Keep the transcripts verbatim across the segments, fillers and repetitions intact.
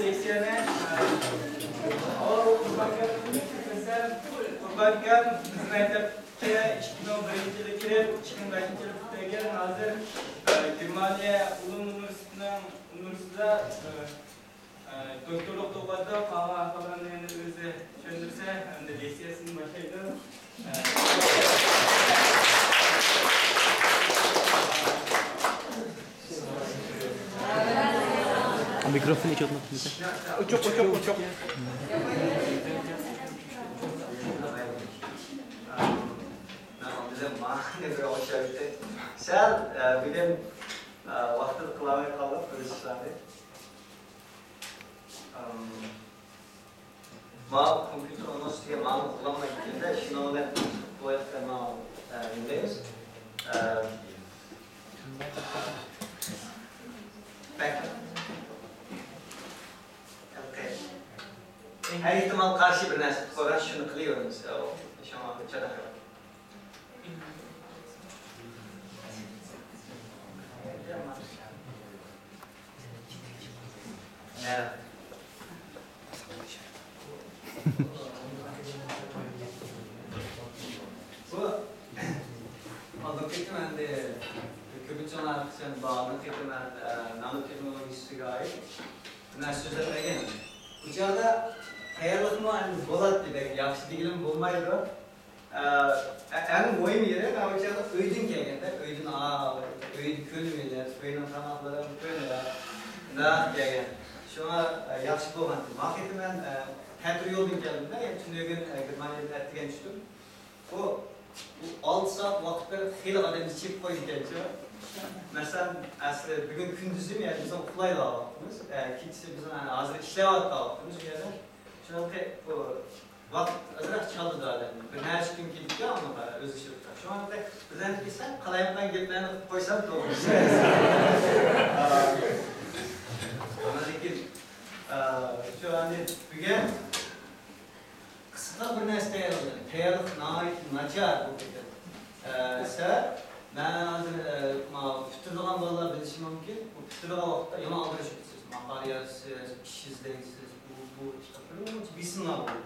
لېكسىيەنى، ئە، ئاۋۋال قۇربانكەمنى كۆرسەم، قۇربانكەم بىز مەكتەپكە ئىككى مىڭ بىرىنچى يىلى كىرىپ، ئىككى مىڭ بەشىنچى يىلى پۈتتۈرگەن، ھازىر، ئە، گېرمانىيە ئۇلۇم ئۇنىۋېرسىتېتىنىڭ ئۇنىۋېرسىتېتىدا، ئە، ئە، دوكتورلۇقتا ئوقۇۋاتىدۇ. قالغان ئەھۋاللارنى يەنە ئۆزى چۈشەندۈرسە، ئەمدى لېكسىيەسىنى باشلايدۇ. ئە، مىكروفون ئېچىۋاتماپتىمىكىن؟ ئوچۇق، ئوچۇق، ئوچۇق. سەل، ئە، بۈگۈن، ئە، ۋاقتىدا قىلالماي قالدۇق بىر ئىشلارنى. ئەم، ماۋۇ كومپيۇتېر ئۇنىۋېرسىتېتىگە ماڭا ئۇلانمايدىكەن-دە، شۇنىڭ بىلەن بۇ ھەقتە ماۋۇ، ئە، نېمە دەيمىز؟ ئە، بەك ھەر ئېھتىمال قارشى بىر نەرسە قويغان، شۇنى قىلىۋېرىمىز. شۇڭا چاتاق يوق. بۇ ئالدىنقى قېتىم ئەمدى كۆپىنچىڭلار ئالدىنقى قېتىم نانو تېخنولوگىيىسىگە ئائىت نەرسە سۆزلەپ بەرگەن. بۇ چاغدا تەييارلىقمۇ ئەمدى بولاتتى، بەك ياخشى دېگىلىمۇ بولمايدۇ. ئە، ئەڭ مۇھىم يېرى، مەن ئۇ چاغدا ئۆيدىن كەلگەندە، ئۆيدىن، ئا، ئۆيدە كۆينۈپ ئۆينىڭ تاماقلىرىنى كۆينۈپ، مۇنداق كەلگەن. شۇڭا، ئە، ياخشى بولغان. ماقىتى مەن، ئە، تەتۈر يولدىن كەلدىمدە، يەنى تۈنۈگۈن، ئە، گېرمانىيەدىن ئەتىگەن چۈشتۈم. بۇ، بۇ ئالتە سائەت ۋاقىت بېرىپ خېلى ئادەمنى چېكىپ قويىدىكەنچۇ. مەسىلەن، ئەسلى بۈگۈن كۈندۈزى يەنى بىزنىڭ ئۇخلايدىغان ۋاقتىمىز، ئە، كېچىسى بىزنىڭ ھازىر ئىشلەۋاتقان ۋاقتىمىز ئۇ يەردە. شۇنىڭ بۇ ۋاقىت ئازراق چالدىدى ئادەمنى. بىر نەچچە كۈن كېتىپتۇ ئاڭلىغا ئۆزلىشىپ. شۇڭا بىردەم كېسەم قالايمىقان گەپلەرنى قىلىپ قويسام توغرا. لېكىن، ئە، شۇ ئەمدى بۈگۈن قىسقا بىر نەرسە تەييارلىدىم. تەييارلىق ناھايىتى ناچار بۇ قېتىم. ئە، سەۋەب، مەن ھازىر، ئە، ماۋۇ پۈتتۈرىدىغان بالىلار بىلىشى مۇمكىن. بۇ پۈتتۈرىدىغان ۋاقىتتا يامان ئالدىراش كېتىسىز. ماقالە يازىسىز، ئىش ئىزدەيسىز، بۇ، بۇ، بىر مۇنچە بېسىملار بولىدۇ.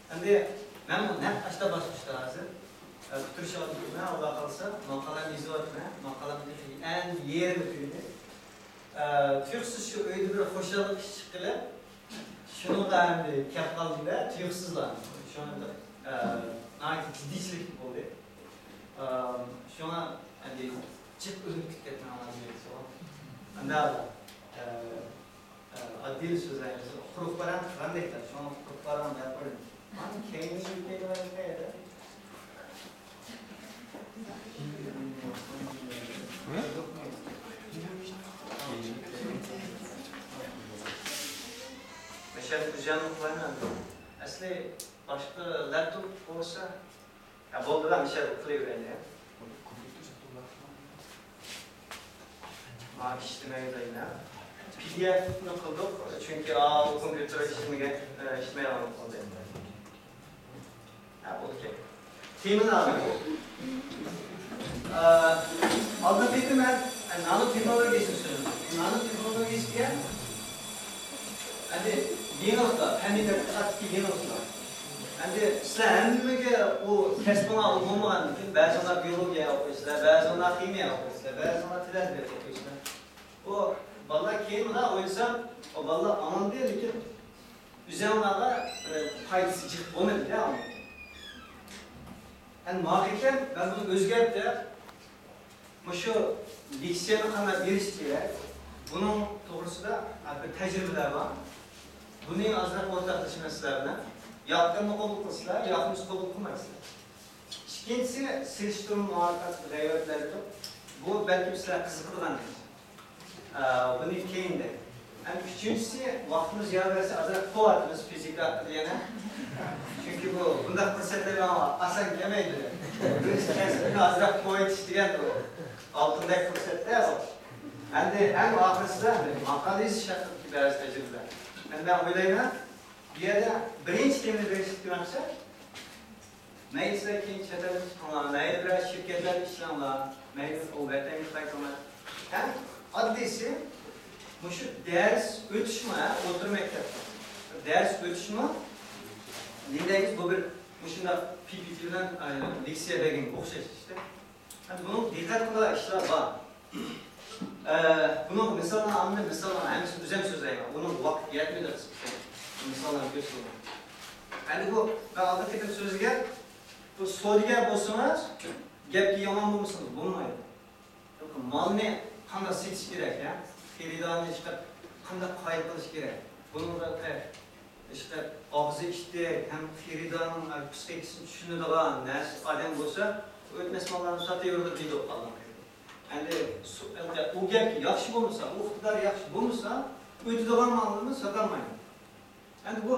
ئەمدى مەنمۇ نەق ئاشتا باسقۇچتا ھازىر. ئە، پۈتتۈرۈش ئالدىدا تۇرىمەن، ئاللا قالسا، ماقالەمنى يېزىۋاتىمەن. ماقالەمنى تېخى ئەنە يېرىمى تۈگىدى. ئە، تۇيۇقسىز شۇ ئۆيدە بىر خۇشاللىق ئىش چىققىلى، شۇنىڭغا ئەمدى كەپ قالدىم-دە، تۇيۇقسىزلا. شۇنىڭدا، ئە، ناھايىتى جىددىيچىلىك بولدى. ئە، شۇڭا ئەمدى جىق ئۆلۈپ كېتىپ كەتمەڭلار دېيەتتى. ئەمدى، ئە، ئاددىيلا سۆزلەيمىز. قۇرۇق پاراڭ قىلغاندەك، شۇڭا قۇرۇق پاراڭ دەپ قويدۇم. مانا كەينىدىن كەينىدىن قەيەردە؟ مۇشەدە بىر جانلىق بار. ئەسلى باشقا لەپتوپ بولسا، ھە، بولدىلا، مۇشەدە قىلىۋېرەيلى. مانا ئىشلىمەيدۇ يەنە. پى دى ئېفنى قىلدۇق، چۈنكى ئاۋۇ كومپيۇتېر ئىشلىمىگەن، ئىشلىمەيدىغان بولۇپ قالدى. ھە، ئوكەي. تېمىنى ئالدۇق. ئالدىنقى قېتىم مەن نانو تېخنولوگىيەسىنى سۆزلىدىم. نانو تېخنولوگىيەسى دېگەن ئەمدى يېڭىلىقلار، پەننىي تەتقىقاتتىكى يېڭىلىقلار. ئەمدى سىلەر ھەممىگە ئۇ كەسپىڭلار بولمىغاندىكىن، بەزىڭلار بىيولوگىيە ئوقۇيسىلەر، بەزىڭلار خىمىيە ئوقۇيسىلەر، بەزىڭلار تىل ئەدەبىياتى ئوقۇيسىلەر. ئۇ بالىلار كېيىنلا ئويلىسام، ئۇ بالىلار ئاڭلاندى، لېكىن ئۆزۈڭلارغا، ئە، پايدىسى جىق بولمىدى-دە ئۇنىڭ. ئەمدى ماڭا كەلسەم، مەن بۇنى ئۆزگەرتىپ، مۇشۇ لېكسىيەنى قانداق بېرىش كېرەك، بۇنىڭ توغرىسىدا بىر تەجرىبىلەر بار. بۇنى ئازراق ئورتاقلىشىمەن سىلەر بىلەن. ياققىنىنى قوبۇل قىلىسىلەر، ياقمىسا قوبۇل قىلمايسىلەر. ئىككىنچىسى، سېلىشتۇرما مۇھاكىمە، غەيۋەتلەر دېدۇق. بۇ بەلكىم سىلەر قىزىقىدىغان ئىش. ئە، بۇنى كېيىن دەيمەن. ھەم ئۈچىنچىسى، ۋاقتىمىز يار بەرسە ئازراق قوۋاتىمىز فىزىكا ھەققىدە يەنە. چۈنكى بۇ، بۇنداق پۇرسەتلەر ماڭا ئئاسان كەلمەيدۇ. بىرىنچى كەسپىمنى ئازراق قويۇۋېتىش دېگەن بۇ ئالتۇندەك پۇرسەت-دە بۇ. ئەمدى ئەڭ ئاخىرسىدا ماقالە يېزىش ھەققىدىكى بەزى تەجرىبىلەر. ئەمدى مەن ئويلايمەن، بۇ يەردە بىرىنچى تېمىنى بېرىشتىكى مەقسەت، مەيلى سىلەر كېيىن چەت ئەلگە چىقىڭلار، مەيلى بىرەر شىركەتلەردە ئىشلەڭلار، مەيلى ئۇ ۋەتەنگە قايتىڭلار. ھەم ئاددىيسى، مۇشۇ دەرس ئۆتۈشمۇ، ھە، ئوتتۇرا مەكتەپتە دەرس ئۆتۈشمۇ، نېمە دەيمىز، بۇ بىر مۇشۇنداق پى پى تى بىلەن، ئە، لېكسىيە بەرگەنگە ئوخشاش ئىشتە. ئەمدى بۇنىڭ دىققەت قىلىدىغان ئىشلار بار. ئە، بۇنىڭ مىساللار، ئەمدى مىساللار ھەممىسىنى ئۆزۈم سۆزلەيمەن. ئۇنىڭ ۋاقىت يەتمىدى قىسقىسى. مىساللارنى كۆرسىتىمەن. ئەمدى بۇ، مەن ئالدىنقى قېتىم سۆزلىگەن، بۇ سودىگەر بولسىڭىز، گەپكە يامان بولمىسىڭىز بولمايدۇ. مالنى قانداق سېتىش كېرەك، ھە؟ خېرىدارنى ئىشقىلىپ قانداق قايىل قىلىش كېرەك؟ بۇنىڭدا ئىشقىلىپ ئاغزى ئىتتىك ھەم خېرىدارنىڭ پسىخىكىسىنى چۈشىنىدىغان نەرسە ئادەم بولسا، ئۆتمەس ماللارنى ساتىۋېرىدۇ دېيدۇ ئالدىنقى. ئەمدى سو-، ئەمدى ئۇ گەپ ياخشى بولمىسا، ئۇ ئىقتىدار ياخشى بولمىسا، ئۆتىدىغان مالنىمۇ ساتالمايدۇ. ئەمدى بۇ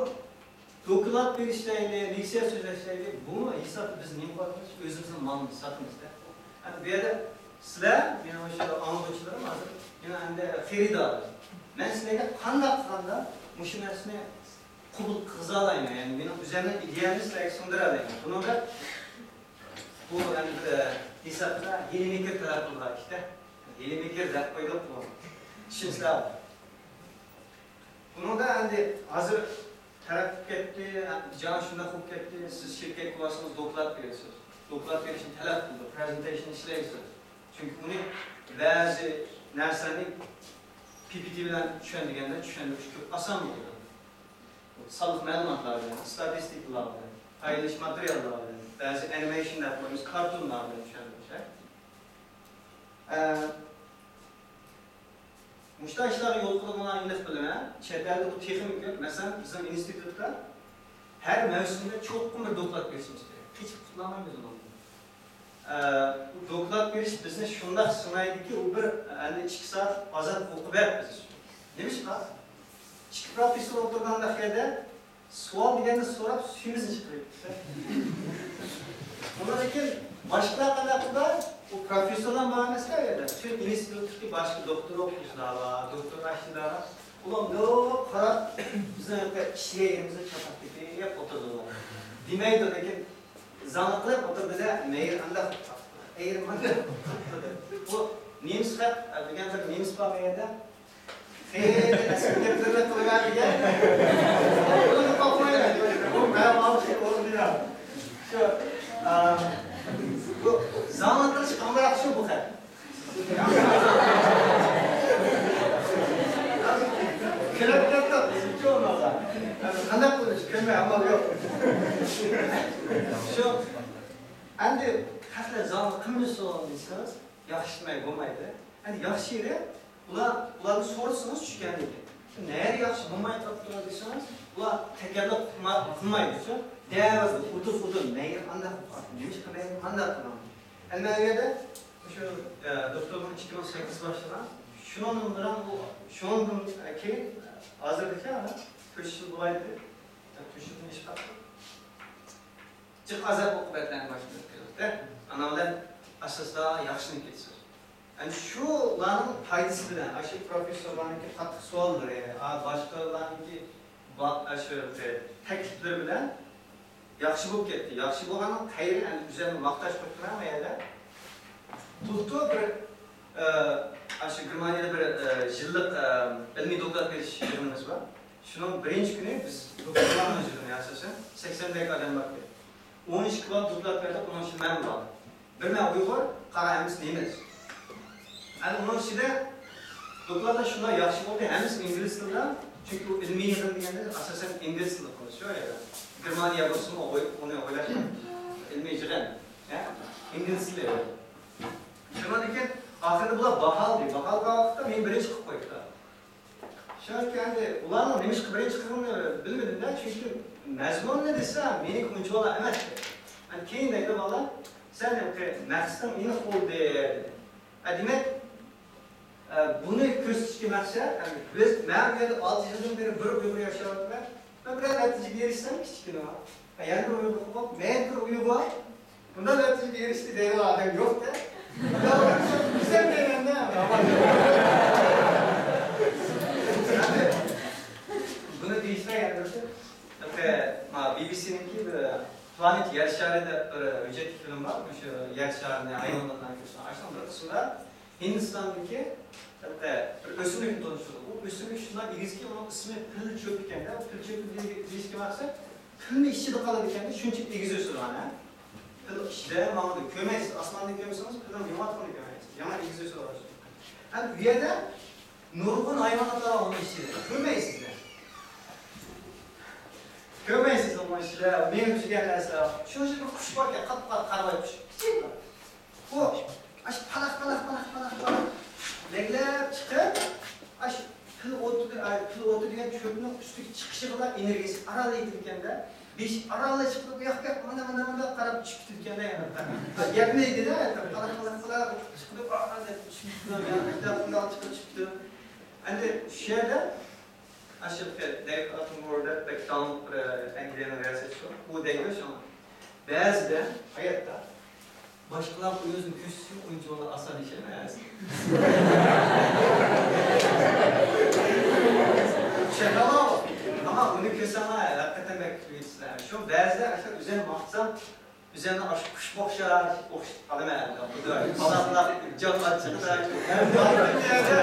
دوكلات بېرىشلەيلى، لېكسىيە سۆزلەشلەيلى، بۇمۇ ھېسابتا بىز نېمە قىلىۋاتىمىز؟ ئۆزىمىزنىڭ مالىنى ساتىمىز-دە. ئەمدى بۇ يەردە سىلەر، مېنىڭ مۇشۇ ئاڭلىغۇچىلىرىم ھازىر، مېنىڭ ئەمدى خېرىدار. مەن سىلەرگە قانداق قىلغاندا مۇشۇ نەرسىنى قوبۇل قىلغۇزالايمەن؟ يەنى مېنىڭ ئۆزۈمنىڭ ئىدىيەمنى سىلەرگە سىڭدۈرەلەيمەن. بۇنىڭدا بۇ ئەمدى بىر، ئە، ھېسابتا ھىيلە-مىكىر تەلەپ قىلىدىغان ئىشتا. ھىيلە-مىكىر دەپ قويدۇق بۇ. چۈشىنىسىلەر. بۇنىڭدا ئەمدى ھازىر تەرەققىي قىلىپ كەتتى، جاھان شۇنداق بولۇپ كەتتى، سىز شىركەتكە بارسىڭىز دوكلات بېرىسىز. دوكلات بېرىشنى تەلەپ قىلىدۇ، پرېزېنتېيشن ئىشلەيسىز. چۈنكى ئۇنى بەزى نەرسىلەرنى پى پى تى بىلەن چۈشەن دېگەندە چۈشەندۈرۈش كۆپ ئاسان بولىدۇ. سانلىق مەلۇماتلار بىلەن، ئىستاتىستىكىلار بىلەن، پايدىلىنىش ماتېرىياللار بىلەن، بەزى ئەنىمېيشن دەپ قويىمىز، كارتونلار بىلەن چۈشەندۈرۈش. ئە، مۇشۇنداق ئىشلارغا يول قويۇلغانلارنى ئېنىق بىلىمەن. چەت ئەلدە بۇ تېخىمۇ كۆپ. مەسىلەن، بىزنىڭ ئىنستىتۇتتا ھەر مەۋسۇمدا چوقۇم بىر دوكلات بېرىشىمىز كېرەك. قېچىپ قۇتۇلالمايمىز ئۇنىڭدىن. ئە، بۇ دوكلات بېرىش بىزنى شۇنداق سىنايدۇكى، ئۇ بىر، ئەمدى ئىككى سائەت ئازاب-ئوقۇبەت بىز ئۈچۈن. نېمىشقا؟ ئىككى پروفېسسور ئولتۇرغاندا يەردە سوئال دېگەندە سوراپ، سۈيىمىزنى چىقىرىۋېتىپتۇ. ئۇنىڭدىن كېيىن باشقىلار قانداق قىلدى؟ ئۇ پروفېسسورلار بار ئەمەسكەن ئۇ يەردە. پۈتۈن ئىنستىتۇتتىكى باشقا دوختۇر ئوقۇتقۇچىلار بار، دوختۇر ئاشۇلار بار. ئۇلار مۇنداق قاراپ، بىزنىڭ ئىشلىگىنىمىزنى چاتاق تېپىپ ئولتۇردى ئۇلار. دېمەيدۇ، لېكىن زاڭلىق قىلىپ ئولتۇردى-دە، مەيىر ئانداق قىلىپ قاپتۇ، ئەيىر مانداق قىلىپ قاپتۇ. بۇ نېمىس خەق، دېگەن بىر نېمىس بار بۇ يەردە. خېلى ئەسكى گەپلەرنى قىلىۋەرگەن. ئۇنى قويمايلى. بۇ مەن ئالغۇچى ئورنىدا. شۇ، ئا، بۇ زاڭلىق قىلىش ئامراق شۇ بۇ خەت. كۆرۈپ كەتتۇق، شۇ ئۇنىڭغا. قانداق قىلىش، كۆرمەي ئامال يوق. شۇ، ئەمدى خەتلەر زاڭلىق قىلمىسۇن دېسىڭىز، ياخشى دېمەي بولمايدۇ. ئەمدى ياخشى يېرى، ئۇلار، ئۇلاردىن سورىسىڭىز چۈشەنگەن ئىكەن. نەدە ياخشى بولماي قاپتۇ دېسىڭىز، ئۇلار تەكەببۇر قىلما-، قىلمايدۇ. دەۋاتىدۇ، ئۇدۇل-ئۇدۇل، مەيلى ئانداق قىلىڭ، نېمىشقا مەيلى مانداق قىلىڭ. ئەمما ئۇ يەردە شۇ، ئە، دوكتورلۇقنى ئىككى مىڭ سەككىز باشلىغان، شۇنىڭدىن بۇرۇن ئۇ، شۇنىڭدىن كېيىن ھازىرغىچە تۆت يىل بولايدى. تۆت يىلدىن ئېشىپ قاپتۇ. جىق ئازاب-ئوقۇبەتلەرنى باشتىن ئۆتكۈزۈپتۇ. ئانا بىلەن ئاساسلار ياخشىلىنىپ كېتىسىز. ئەنە شۇلارنىڭ پايدىسى بىلەن، ئاشۇ پروفېسسورلارنىڭكى قاتتىق سوئاللىرى، ئا، باشقىلارنىڭكى با-، ئاشۇ تەكلىپلىرى بىلەن ياخشى بولۇپ كەتتى. ياخشى بولغاننىڭ قەيىرى، ئەنە ئۆزۈمنى ماختاش قىلىپ تۇرۇڭ ئەمدى. بۇلتۇر بىر، ئە، ئاشۇ گېرمانىيەدە بىر، ئە، يىللىق، ئە، ئىلمىي دوكلات بېرىش يىغىنىمىز بار. شۇنىڭ بىرىنچى كۈنى بىز دوكلاتلارنى يىغىنى ئاساسەن سەكسەندەك ئادەم بار ئىكەن. ئون ئىككى بالا دوكلات بەردۇق، ئۇنىڭ ئىچىدە مەنمۇ بار. بىر مەن ئۇيغۇر، قالغان ھەممىسى نېمىس. ئەنە ئۇنىڭ ئىچىدە دوكلاتلار شۇنداق ياخشى بولدى، ھەممىسى ئىنگلىز تىلىدا. چۈنكى ئۇ ئىلمىي يىغىن دېگەندە ئاساسەن ئىنگلىز تىلىدا قىلىنىدۇ شۇ يەردە. گېرمانىيە بولسىمۇ ئۇنى ئويلاش ئىلمىي يىغىن. ئە، ئىنگلىز تىلى. شۇنىڭدىن كېيىن ئاخىرىدا بۇلار باھالىدى. باھالىغان ۋاقىتتا مېنى بىرىنچى قىلىپ قويۇپتۇ. شۇنىڭكى ئەمدى ئۇلارنىڭ نېمىشقا بىرىنچى قىلغىنىنى بىلمىدىم-دە، چۈنكى مەزمۇننى دېسە، مېنىڭكى ئۇنچىۋالا ئەمەس. ئەنە كېيىن دەيدۇ بالىلار، سەن ھېلىقى مەقسىتىڭ ئېنىق بولدى دېدى. ئە، دېمەك، ئە، بۇنى كۆرسىتىشكە مەقسەت، ئەمدى بىز، مەن بۇ يەردە ئالتە يىلدىن بېرى بىر ئۇيغۇر ياشاۋاتىمەن. مەن بىرەر نەتىجىگە ئېرىشسەم كىچىككىنە، ھە، يەنە بىر ئۇيغۇر قويۇپ، مەن بىر ئۇيغۇر بۇنداق نەتىجىگە ئېرىشتى دەيدىغان ئادەم يوق-دە. بىزەم دەيمەن-دە. بۇنى دېيىشتە يەنە بىر، ما، بى بى سىنىڭكى بىر پلانېت يەر شارى دەپ بىر ھۆججەتلىك فىلىم بار. مۇشۇ يەر شارىنى ھايۋانلاردىن كۆرسىتىدىغان. ئاشۇنىڭ بىر قىسمىدا ھىندىستاندىكى ھېلىقى بىر ئۆسۈملۈكنى تونۇشتۇردۇق. ئۇ ئۆسۈملۈك شۇنداق ئېگىزكى، ئۇنىڭ ئىسمى پىل چۆپى ئىكەن-دە. ئۇ پىل چۆپى دېيىشكە مەقسەت، پىلنى ئىچىدە قالىدىكەن-دە، شۇنچە ئېگىز ئۆسىدىغان، ھە؟ پىل ئىچىدە ماڭىدۇ. كۆرمەيسىز، ئاسماندىن كۆرمىسىڭىز، پىلنىڭ يوغانتىقىنى كۆرمەيسىز. يامان ئېگىز ئۆسىدىغان. ھەم ئۇ يەردە نۇرغۇن ھايۋانات بار ئۇنىڭ ئىچىدە. كۆرمەيسىزلەر. كۆرمەيسىز ئۇنىڭ ئىچىدە. مېڭە تۈگەن نەرسىلەر. شۇنىڭ ئىچىدە بىر قۇش باركەن، قاپقارا قارىغاي قۇش. كىچىك بىر. ئۇ ئاشۇ پالاق، پالاق، پالاق، پالاق، پالاق لەگلەپ چىقىپ، ئاشۇ پىل ئوتى، ئاي، پىل ئوتى دېگەن چۆپنىڭ ئۈستىگە چىقىشىغىلا ئېنېرگىيەسى ئارانلا يېتىدىكەن-دە. بېشى ئارانلا چىقىپ، بۇ ياق، بۇ ياق، مانا، مانا، مانا قاراپ چۈشۈپ كېتىدىكەن-دە يەنە. گەپنى دېدى-دە، پالاق، پالاق، پالاق چىقىپ، ئارانلا چۈشۈپ كېتىدۇ، ياق، مۇنداق، مۇنداق چىقىپ چۈشۈپتۇ. ئەمدى شۇ يەردە ئاشۇ دېۋىد ئاتېنبورو دەپ بەك داڭلىق بىر، ئە، ئەنگلىيەنىڭ رىياسەتچىسى بار. ئۇ دەيدۇ شۇڭا، بەزىدە ھاياتتا باشقىلار ئۆزىنى كۆرسىتىشى ئۇنچىۋالا ئاسان ئىش ئەمەس. چۈشەندىڭلارمۇ؟ ئەمما ئۇنى كۆرسەڭلار ھەقىقەتەن بەك كۆرۈۋېتىسىلەر. شۇ بەزىدە ئاشۇ ئۆزۈم باقسام، ئۆزۈمنى ئاشۇ قۇشقا ئوخشاش، ئوخشىتىپ قالىمەن. خۇدا، پالاقلاپ، جان ئاچچىقىدا، ھەم بار بىر يەردە.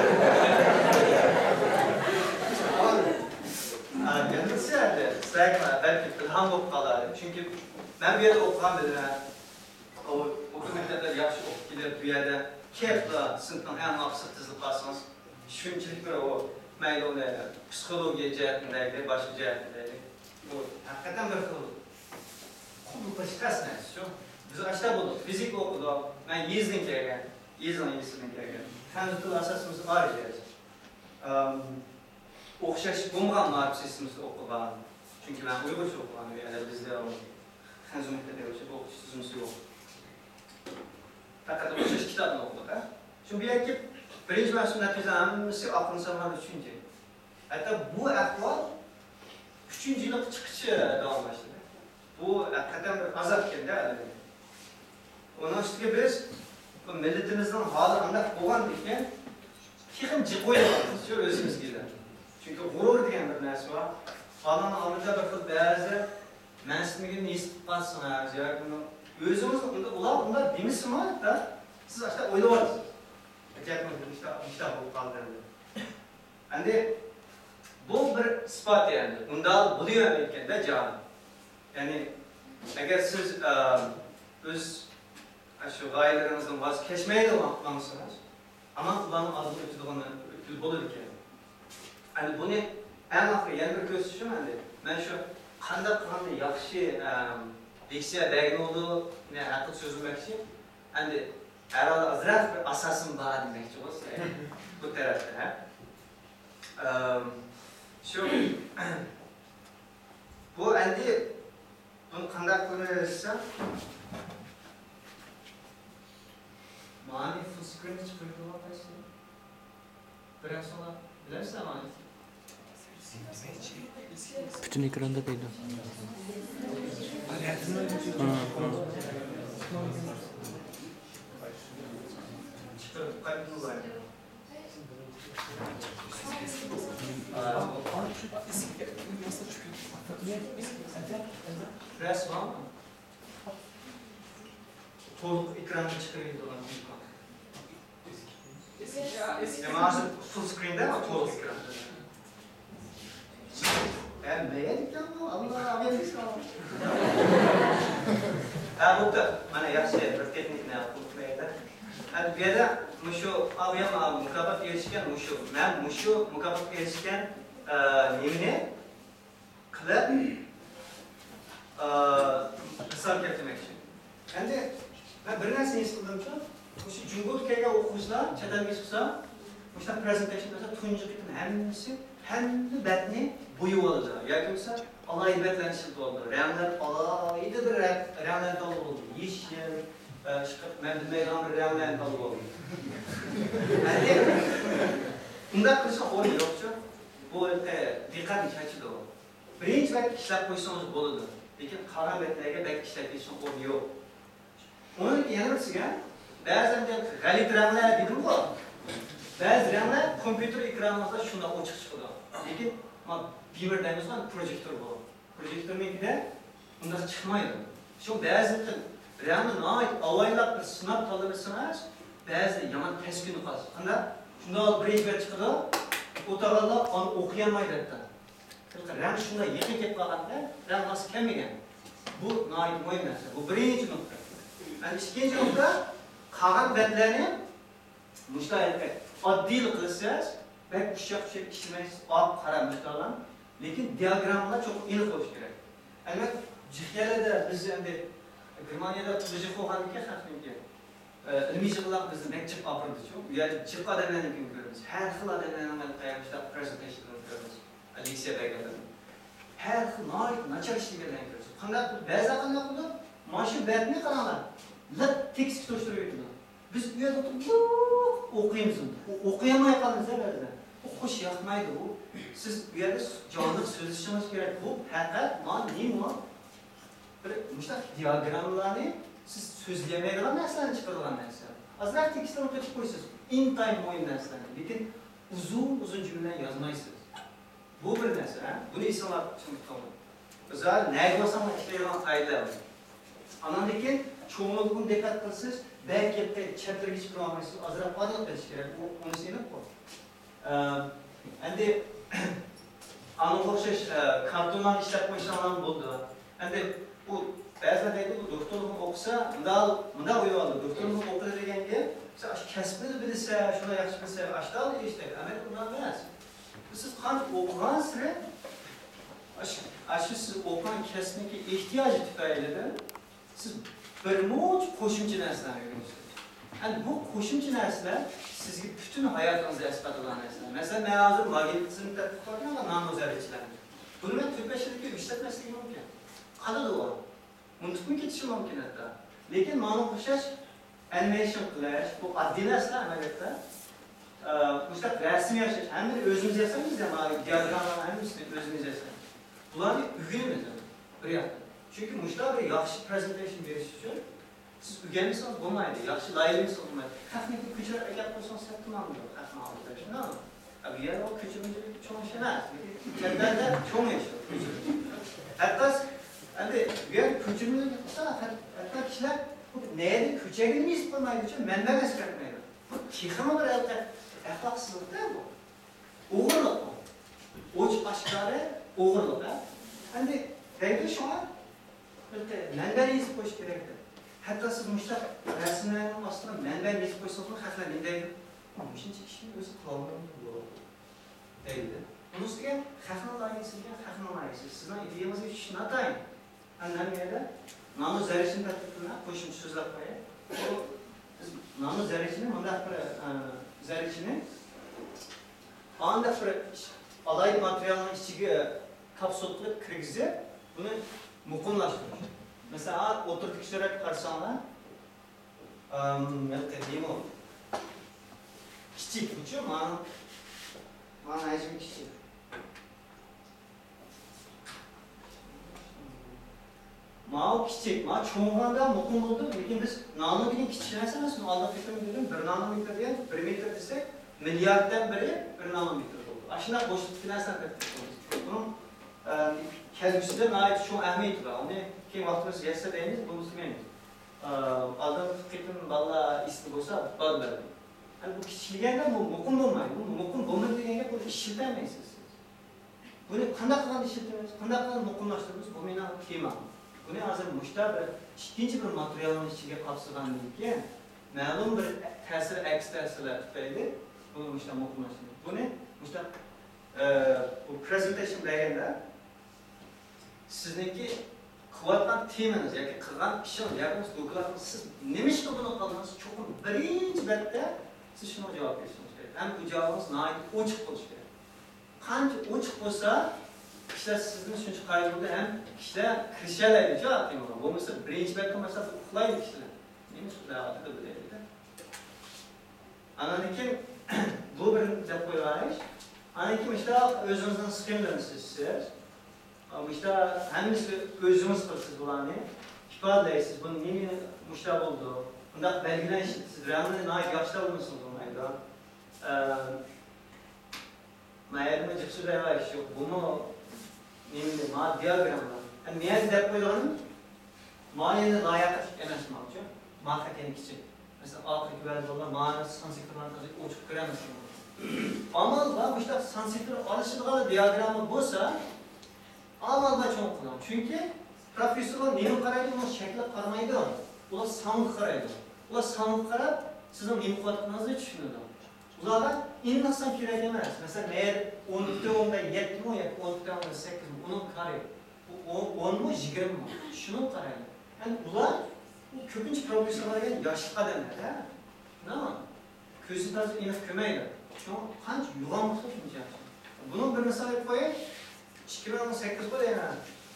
ھە، يەنە بىرسى ئەمدى، سىلەرگە بەلكى ئىلھام بولۇپ قالار. چۈنكى مەن بۇ يەردە ئوقۇغان بىلىمەن. ئۇ، ئوتتۇرا مەكتەپلەر ياخشى ئوقۇپ كېلىپ، بۇ يەردە كېلىپلا سىنىپنىڭ ئەڭ ئاخىرسىغا تىزىلىپ قالسىڭىز، شۇنچىلىك بىر ئۇ، مەيلى ئۇنى پسىخولوگىيە جەھەتتىن دەيلى، باشقا جەھەتتىن دەيلى، بۇ ھەقىقەتەن بىر خىل قوبۇل قىلىش تەس نەرسە شۇ. بىز ئاشۇنداق بولدۇق. فىزىكا ئوقۇدۇق. مەن يېزىدىن كەلگەن. يېزىنىڭ يېزىسىدىن كەلگەن. خەنزۇ تىلى ئاساسىمىز ئار يەر. ئەم، ئوخشاش بولمىغان مائارىپ سىستېمىسىدا ئوقۇغان. چۈنكى مەن ئۇيغۇرچە ئوقۇغان، ئۇ يەردە بىزدە خەنزۇ مەكتەپلىرى ئوخشاش ئوقۇتۇش تۈزۈلمىسى يوق. پەقەت ئوخشاش كىتابنى ئوقۇدۇق، ھە. شۇ بۇ يەرگە كېلىپ، بىرىنچى مەن شۇ نەتىجە ھەممىسى ئاقىنسان ئۈچىنچى. ھەتتا بۇ ئەھۋال ئۈچىنچى يىلغا چىققىچە داۋاملاشتى. بۇ ھەقىقەتەن بىر ئازابكەن-دە ئادەمگە. ئۇنىڭ ئۈستىگە بىز بۇ مىللىتىمىزنىڭ ھالى ئانداق بولغاندىكىن، تېخىمۇ جىق ئويلىۋالىمىز شۇ ئۆزىمىزگىلا. چۈنكى غۇرۇر دېگەن بىر نەرسە بار. خاننىڭ ئالدىدا بىر خىل بەزى مەنسىتمىگىنىنى ھېس قىلىپ قالسىڭىز، ياكى ئۇنى ئۆزىڭىزنى ئۇندا، ئۇلار ئۇنداق دېمىسىمۇ، ھەتتا سىز ئاشۇنداق ئويلىۋالىسىز. ئەجەب، مۇشۇنداق، مۇشۇنداق بولۇپ قالدى ئەمدى. ئەمدى بۇ بىر ئىسپات، يەنى ئۇنداق بولۇۋەرمەيدىكەن-دە جاھان. يەنى ئەگەر سىز، ئە، ئۆز، ئە، شۇ غايىلىرىڭىزدىن ۋاز كەچمەيلا ماڭسىڭىز، ھامان ئۇلارنىڭ ئالدىدىن ئۆتىدىغان بولىدىكەن. ئەمدى بۇنى ئەڭ ئاخىرى يەنە بىر كۆرسىتىشىم ئەمدى. مەن شۇ قانداق قىلغاندا ياخشى، ئە، لېكسىيە بەرگىلى بولىدۇ، مەن ھەققىدە سۆزلىمەكچى. ئەمدى ھەرھالدا ئازراق بىر ئاساسىم بار دېمەكچىغۇ سىلەرگە. بۇ تەرەپتە، ھە؟ ئەم، شۇ، بۇ ئەمدى بۇنى قانداق قىلىمىز دېسەم، مانى فۇل سكرىننى چىقىرىدىغان قايسى؟ بىرەر سوراپ بىلەمسىلەر مانى؟ پۈتۈن ئېكراندا دەيدۇ. ھا، ھا. چىقىرىپ قايتىڭلار. رەس بارمۇ؟ تولۇق ئېكراندا چىقىرىۋېتىدىغان ئىمكان. يا، مانا ھازىر فۇل سكرىندا، تولۇق ئېكران. ھە، مەيەن ئىكەن بۇ، ئاللا، ئامېرىكا. ھە، بوپتۇ. مانا ياخشى، بىر تېخنىكىنى قىلىپ قويايلى. ھە، بۇ يەردە مۇشۇ، ئا، بۇ يەر مۇكاپات ئېرىشكەن، مۇشۇ. مەن مۇشۇ مۇكاپات ئېرىشكەن، ئە، نېمىنى قىلىپ، ئا، مىسال كەلتۈرمەكچى. ئەمدى مەن بىر نەرسىنى ھېس قىلدىمچۇ، مۇشۇ جۇڭگودىن كەلگەن ئوقۇغۇچىلار چەت ئەلگە چىقسا، مۇشۇنداق پرېزېنتېيشن قىلسا، تۇنجى قېتىم ھەممىسى، ھەممە بەتنى بويىۋالىدۇ. ياكى بولمىسا ئالاھىدە بەتلەرنى ئىشلىتىۋالىدۇ. رەڭلەر ئالاھىدە بىر رەڭ، رەڭلەرنى تاللىۋالىدۇ. يېشىل، ئە، ئىشقىلىپ، مەن بىلمەيدىغان بىر رەڭلەرنى تاللىۋالدى. ئەمدى ئۇنداق قىلىشنىڭ ئورنى يوقچۇ. بۇ، ئە، دىققەتنى چاچىدۇ. بىرىنچى بەت ئىشلەپ قويسىڭىز بولىدۇ، لېكىن قالغان بەتلەرگە بەك ئىشلەپ كېتىشنىڭ ئورنى يوق. ئۇنىڭ يەنە بىرسىگە، بەزەن غەلىتە رەڭلەر دېدىمغۇ، بەزى رەڭلەر كومپيۇتېر ئېكرانىڭىزدا شۇنداق ئوچۇق چىقىدۇ. لېكىن ما بىمىر دەيمىزغۇ، پروجېكتور بۇ. پروجېكتورنىڭكىدە ئۇنداق چىقمايدۇ. شۇ بەزى قېتىم رەڭنى ناھايىتى ئاۋايلاپ بىر سىناپ تاللىۋەتسىڭىز، بەزىدە يامان تەس كۈنى قالسا، قانداق؟ شۇنداق بىرىنچى بەت چىقىدۇ، ئولتۇرغانلار ئۇنى ئوقۇيالمايدۇ ھەتتا. رەڭ شۇنداق يېقىن كېلىپ قالغاندا، رەڭ ماس كەلمىگەن. بۇ ناھايىتى مۇھىم نەرسە. بۇ بىرىنچى نۇقتا. ئەنە ئىككىنچى نۇقتا، قالغان بەتلەرنى مۇشۇنداق ئاددىيلا قىلىسىز، بەك ئۇششاق-چۈششەك ئىشلىمەيسىز، ئاق، قارا مۇشۇنداقلا. لېكىن دىئاگراممىلار چوقۇم ئېنىق بولۇشى كېرەك. ئەلۋەتتە، جىق يەرلەردە بىز ئەمدى گېرمانىيەدە پۇلى جىق بولغاندىكىن خەقنىڭكى، ئىلمىي جىقلار بىزنى بەك جىق ئاپىرىدۇچۇ. ئۇ يەردە جىق ئادەملەرنىڭكىنى كۆرىمىز. ھەر خىل ئادەملەرنىڭ مەن قايەر مۇشۇنداق پرېزېنتېيشنلىرىنى كۆرىمىز. لېكسىيە بەرگەنلەرنى. ھەر خىل ناھايىتى ناچار ئىشلىگەنلەرنى كۆرىسىز. قانداق قىلىپ، بەزىلەر قانداق قىلىدۇ؟ مانا شۇ بەتنى قاراڭلار. لىق تېكىستكە توشتۇرۇۋېتىدۇ. بىز ئۇ يەردە ئولتۇرۇپ لىق ئوقۇيمىز ئۇنى. ئۇ ئوقۇيالماي قالىمىز بەزىدە. ئۇ خوش ياقمايدۇ ئۇ. سىز ئۇ يەردە جانلىق سۆزلىشىڭىز كېرەك. بۇ پەقەت مانا نېمە؟ بىر مۇشۇنداق دىئاگراممىلارنى سىز سۆزلىيەلمەيدىغان نەرسىلەرنى چىقىرىدىغان نەرسە. ئازراق تېكىستلارنى قېتىپ قويىسىز. ئىنتايىن مۇھىم نەرسىلەرنى. لېكىن ئۇزۇن-ئۇزۇن جۈملىلەرنى يازمايسىز. بۇ بىر نەرسە، ھە؟ بۇنى ئېسىڭلار چىڭ تۇتۇڭلار. بىز ھازىر نەگە بارساڭلار ئىشلەيدىغان قائىدىلەر بار. ئاناندىن كېيىن چوڭلۇقىغا دىققەت قىلىسىز، بەك كەتتى، چەتلىرىگە چىقىپ بارمايسىز، ئازراق ئادىل قىلىش كېرەك، ئۇ، ئۇنىسى ئېنىققۇ. ئەم، ئەمدى ئانىڭغا ئوخشاش، ئە، كارتونلارنى ئىشلەپ قويساڭلارمۇ بولىدۇ. ئەمدى بۇ بەزىلەر دەيدۇ، بۇ دوختۇرلۇقنى ئوقۇسا، مۇنداق، مۇنداق ئويلاۋالىدۇ، دوختۇرلۇقنى ئوقۇدى دېگەن گەپ، سەن ئاشۇ كەسىپنى بىلسە، شۇنى ياخشى بىلسە، ئاشۇنداق ئىش دەيدۇ. ئەمەلىيەتتە ئۇنداق ئەمەس. سىز قانچە ئوقۇغانسېرى، ئاشۇ، ئاشۇ سىز ئوقۇغان كەسىپنىڭكى ئېھتىياجى تۈپەيلىدىن سىز بىرمۇنچە قوشۇمچە نەرسىلەرنى ئۆگىنىسىز. ئەمدى بۇ قوشۇمچە نەرسىلەر سىزگە پۈتۈن ھاياتىڭىزدا ئەسقاتىدىغان نەرسىلەر. مەسىلەن، مەن ھازىر ماگنېتىزم تەتقىق قىلىۋاتىمەن، نانو زەررىچىلەرنى. بۇنى مەن تۆت-بەش يىلدىن كېيىن ئىشلەتمەسلىكىم مۇمكىن. قالىدۇ ئۇ. ئۇنتۇپمۇ كېتىشى مۇمكىن ھەتتا. لېكىن ماڭا ئوخشاش ئەنىمېيشن قىلىش، بۇ ئاددىي نەرسىلەر ئەمەلىيەتتە. ئە، مۇشۇنداق رەسىم ياساش، ھەممىنى ئۆزىمىز ياسايمىز يا، مانا دىئاگراممىلارنىڭ ھەممىسىنى ئۆزىمىز ياسايمىز. بۇلارنى ئۆگىنىمىز بىر ياقتىن. چۈنكى مۇشۇنداق بىر ياخشى پرېزېنتېيشن بېرىش ئۈچۈن سىز ئۆگەنمىسىڭىز بولمايدۇ، ياخشى لايىھەلىمىسىڭىز بولمايدۇ. خەقنىڭكىنى كۆچۈرۈپ ئەكەپ قويسىڭىز سەت تامامدۇر، خەقنىڭ ئالدىدا شۇنداقمۇ؟ ئە، بۇ يەر ئۇ كۆچۈرمىچى چوڭ ئىش ئەمەس. چەت ئەلدە چوڭ ئىش ئۇ كۆچۈرمىچى. ھەتتا ئەمدى بۇ يەردە كۆچۈرمىچى قىلسا، ھەت-، ھەتتا كىشىلەر بۇ نەدىن كۆچۈرگىنىنى ھېس قىلمايدۇ ئۈچۈن مەنبەنى ئەسكەرتمەيدۇ. بۇ تېخىمۇ بىر ئەخلاقسىزلىق-دە بۇ. ئوغرىلىق بۇ. ئوچۇق ئاشكارا ئوغرىلىق، ھە؟ ئەمدى دەيدۇ شۇڭا، بىر مەنبەنى يېزىپ قويۇش كېرەك دەپ. ھەتتا سىز مۇشۇنداق رەسىملەرنىڭ ئاستىغا مەنبەنى يېزىپ قويسىڭىزمۇ، خەقلەر نېمە دەيدۇ؟ مۇشۇنچە ئىشنى ئۆزى قىلالمايدۇ، دەيدۇ. بۇنىڭ ئۈستىگە خەقنىڭ لايىھەسى ئىكەن، خەقنىڭ لايىھەسى. سىزنىڭ ئىدىيەڭىزگە چۈشىنىۋاتايىن. ئەمدى مەن بۇ يەردە نانو زەررىچىنى تەتقىق قىلىمەن، قوشۇمچە سۆزلەپ قوياي. بۇ، بىز نانو زەررىچىنى مۇنداق بىر، ئە، زەررىچىنى مانداق بىر ئالاھىدە ماتېرىيالنىڭ ئىچىگە كاپسۇل قىلىپ كىرگۈزۈپ، بۇنى مۇقىملاشتۇرۇش. مەسىلەن، ھا، ئوتتۇرىدىكى سۈرەتكە قارىساڭلار، ئەم، ھېلىقى نېمە ئۇ؟ كىچىك، بۇچۇ، مانا، مانا ھەجمى كىچىك. ماۋۇ كىچىك، ماۋۇ چوڭ بولغاندا مۇقىم بولىدۇ، لېكىن بىز نانو دېگەن كىچىك نەرسە ئەمەس، ئالدىنقى قېتىم دېدىم، بىر نانومېتىر دېگەن، بىر مېتىر دېسەك، مىلياردتىن بىرى بىر نانومېتىر بولىدۇ. ئاشۇنداق بوشلۇقتىكى نەرسىلەرنى تەتقىق قىلىمىز. بۇنىڭ، ئە، كەلگۈسىدە ناھايىتى چوڭ ئەھمىيىتى بار. ئۇنى كېيىن ۋاقتىمىز يەتسە دەيمىز، بولمىسا دېمەيمىز. ئە، ئالدىنقى قېتىم بالىلار ئېسىدە بولسا، بالىلار. يەنى بۇ كىچىكلىگەندە بۇ مۇقىم بولمايدۇ. بۇ مۇقىم بولمايدۇ دېگەن گەپ، بۇنى ئىشلىتەلمەيسىز سىز. بۇنى قانداق قىلغاندا ئىشلىتىمىز، قانداق قىلغاندا مۇقىملاشتۇرىمىز، بۇ مېنىڭ تېمام. بۇنى ھازىر مۇشۇنداق بىر ئىككىنچى بىر ماتېرىيالنىڭ ئىچىگە قاپسىغاندىن كېيىن، مەلۇم بىر تەسىر، ئەكس تەسىرلەر تۈپەيلى بۇنى مۇشۇنداق مۇقىملاشتۇرىمىز. بۇنى مۇشۇنداق، ئە، بۇ پرېزېنتېيشن بەرگەندە سىزنىڭكى قىلىۋاتقان تېمىڭىز ياكى قىلغان ئىشىڭىز ياكى بولمىسا دوكلاتىڭىز، سىز نېمە ئىشقا بۇنى قىلدىڭىز؟ چوقۇم بىرىنچى بەتتە سىز شۇنىڭغا جاۋاب بېرىشىڭىز كېرەك. ھەم بۇ جاۋابىڭىز ناھايىتى ئوچۇق بولۇشى كېرەك. قانچە ئوچۇق بولسا، كىشىلەر سىزدىن شۇنچە قايىل بولىدۇ ھەم كىشىلەر كىرىشەلەيدۇ جاۋاب تېمىغا. بولمىسا بىرىنچى بەتتىن باشلاپ ئۇخلايدۇ كىشىلەر. نېمە سۆزلەۋاتىدۇ بۇ دەيدۇ. ئاندىن كېيىن بۇ بىر دەپ قويغان ئىش. ئاندىن كېيىن مۇشۇنداق ئۆزىڭىزنىڭ سخېمىلىرىنى سىزىسىز. مۇشۇنداق ھەممىسى ئۆزىڭىز قىلىسىز بۇلارنى. ئىپادىلەيسىز، بۇنى نېمە مۇشۇنداق بولىدۇ. بۇنداق بەلگىلەر ئىشلىتىسىز، رەڭنى ناھايىتى ياخشى تاللىمىسىڭىز بولمايدۇ. ئە، مايەرمۇ جىق سۆزلەۋاتىش يوق. بۇمۇ نېمە، ما دىياگرامما. ئەمدى مەن دەپ قويىدىغىنىم، ما يەنە لاياقەتلىك ئەمەس ماڭچۇ. ما خەت يەنە كىچىك. مەسىلەن، ئاخىرقى ۋەدە بالىلار مانا سان سېكتورلارنى تازا ئوچۇق كۆرەلمەس. ئامال بار، مۇشۇنداق سان سېكتور ئالىشىدىغان دىياگرامما بولسا، ئامال بار چوڭ قىلىڭ. چۈنكى پروفېسسورلار نېمە قارايدۇ؟ ئۇنىڭ شەكلىگە قارىمايدۇ. ئۇلار سانغا قارايدۇ. ئۇلار سانغا قاراپ، سىزنىڭ نېمە قىلىۋاتقىنىڭىزنى چۈشىنىدۇ. ئۇلارغا ئېنىق سان كېرەك ئەمەس. مەسىلەن، مەيەر ئون پۈتۈن ئوندىن يەتتىمۇ ياكى ئون پۈتۈن ئوندىن سەككىزمۇ، ئۇنىڭ كارى. ئۇ ئون، ئونمۇ، يىگىرمىمۇ؟ شۇنىڭغا قارايدۇ. يەنى ئۇلار، ئۇ كۆپىنچە پروفېسسورلار دېگەن ياشلىق ئادەملەر-دە. نېمە؟ كۆزى تازا ئېنىق كۆرمەيدۇ. شۇڭا قانچە يوغان بولسا شۇنچە ياخشى. بۇنىڭ بىر مىسال ئېيتىپ قوياي. ئىككى مىڭ سەككىز بولدى يەنە.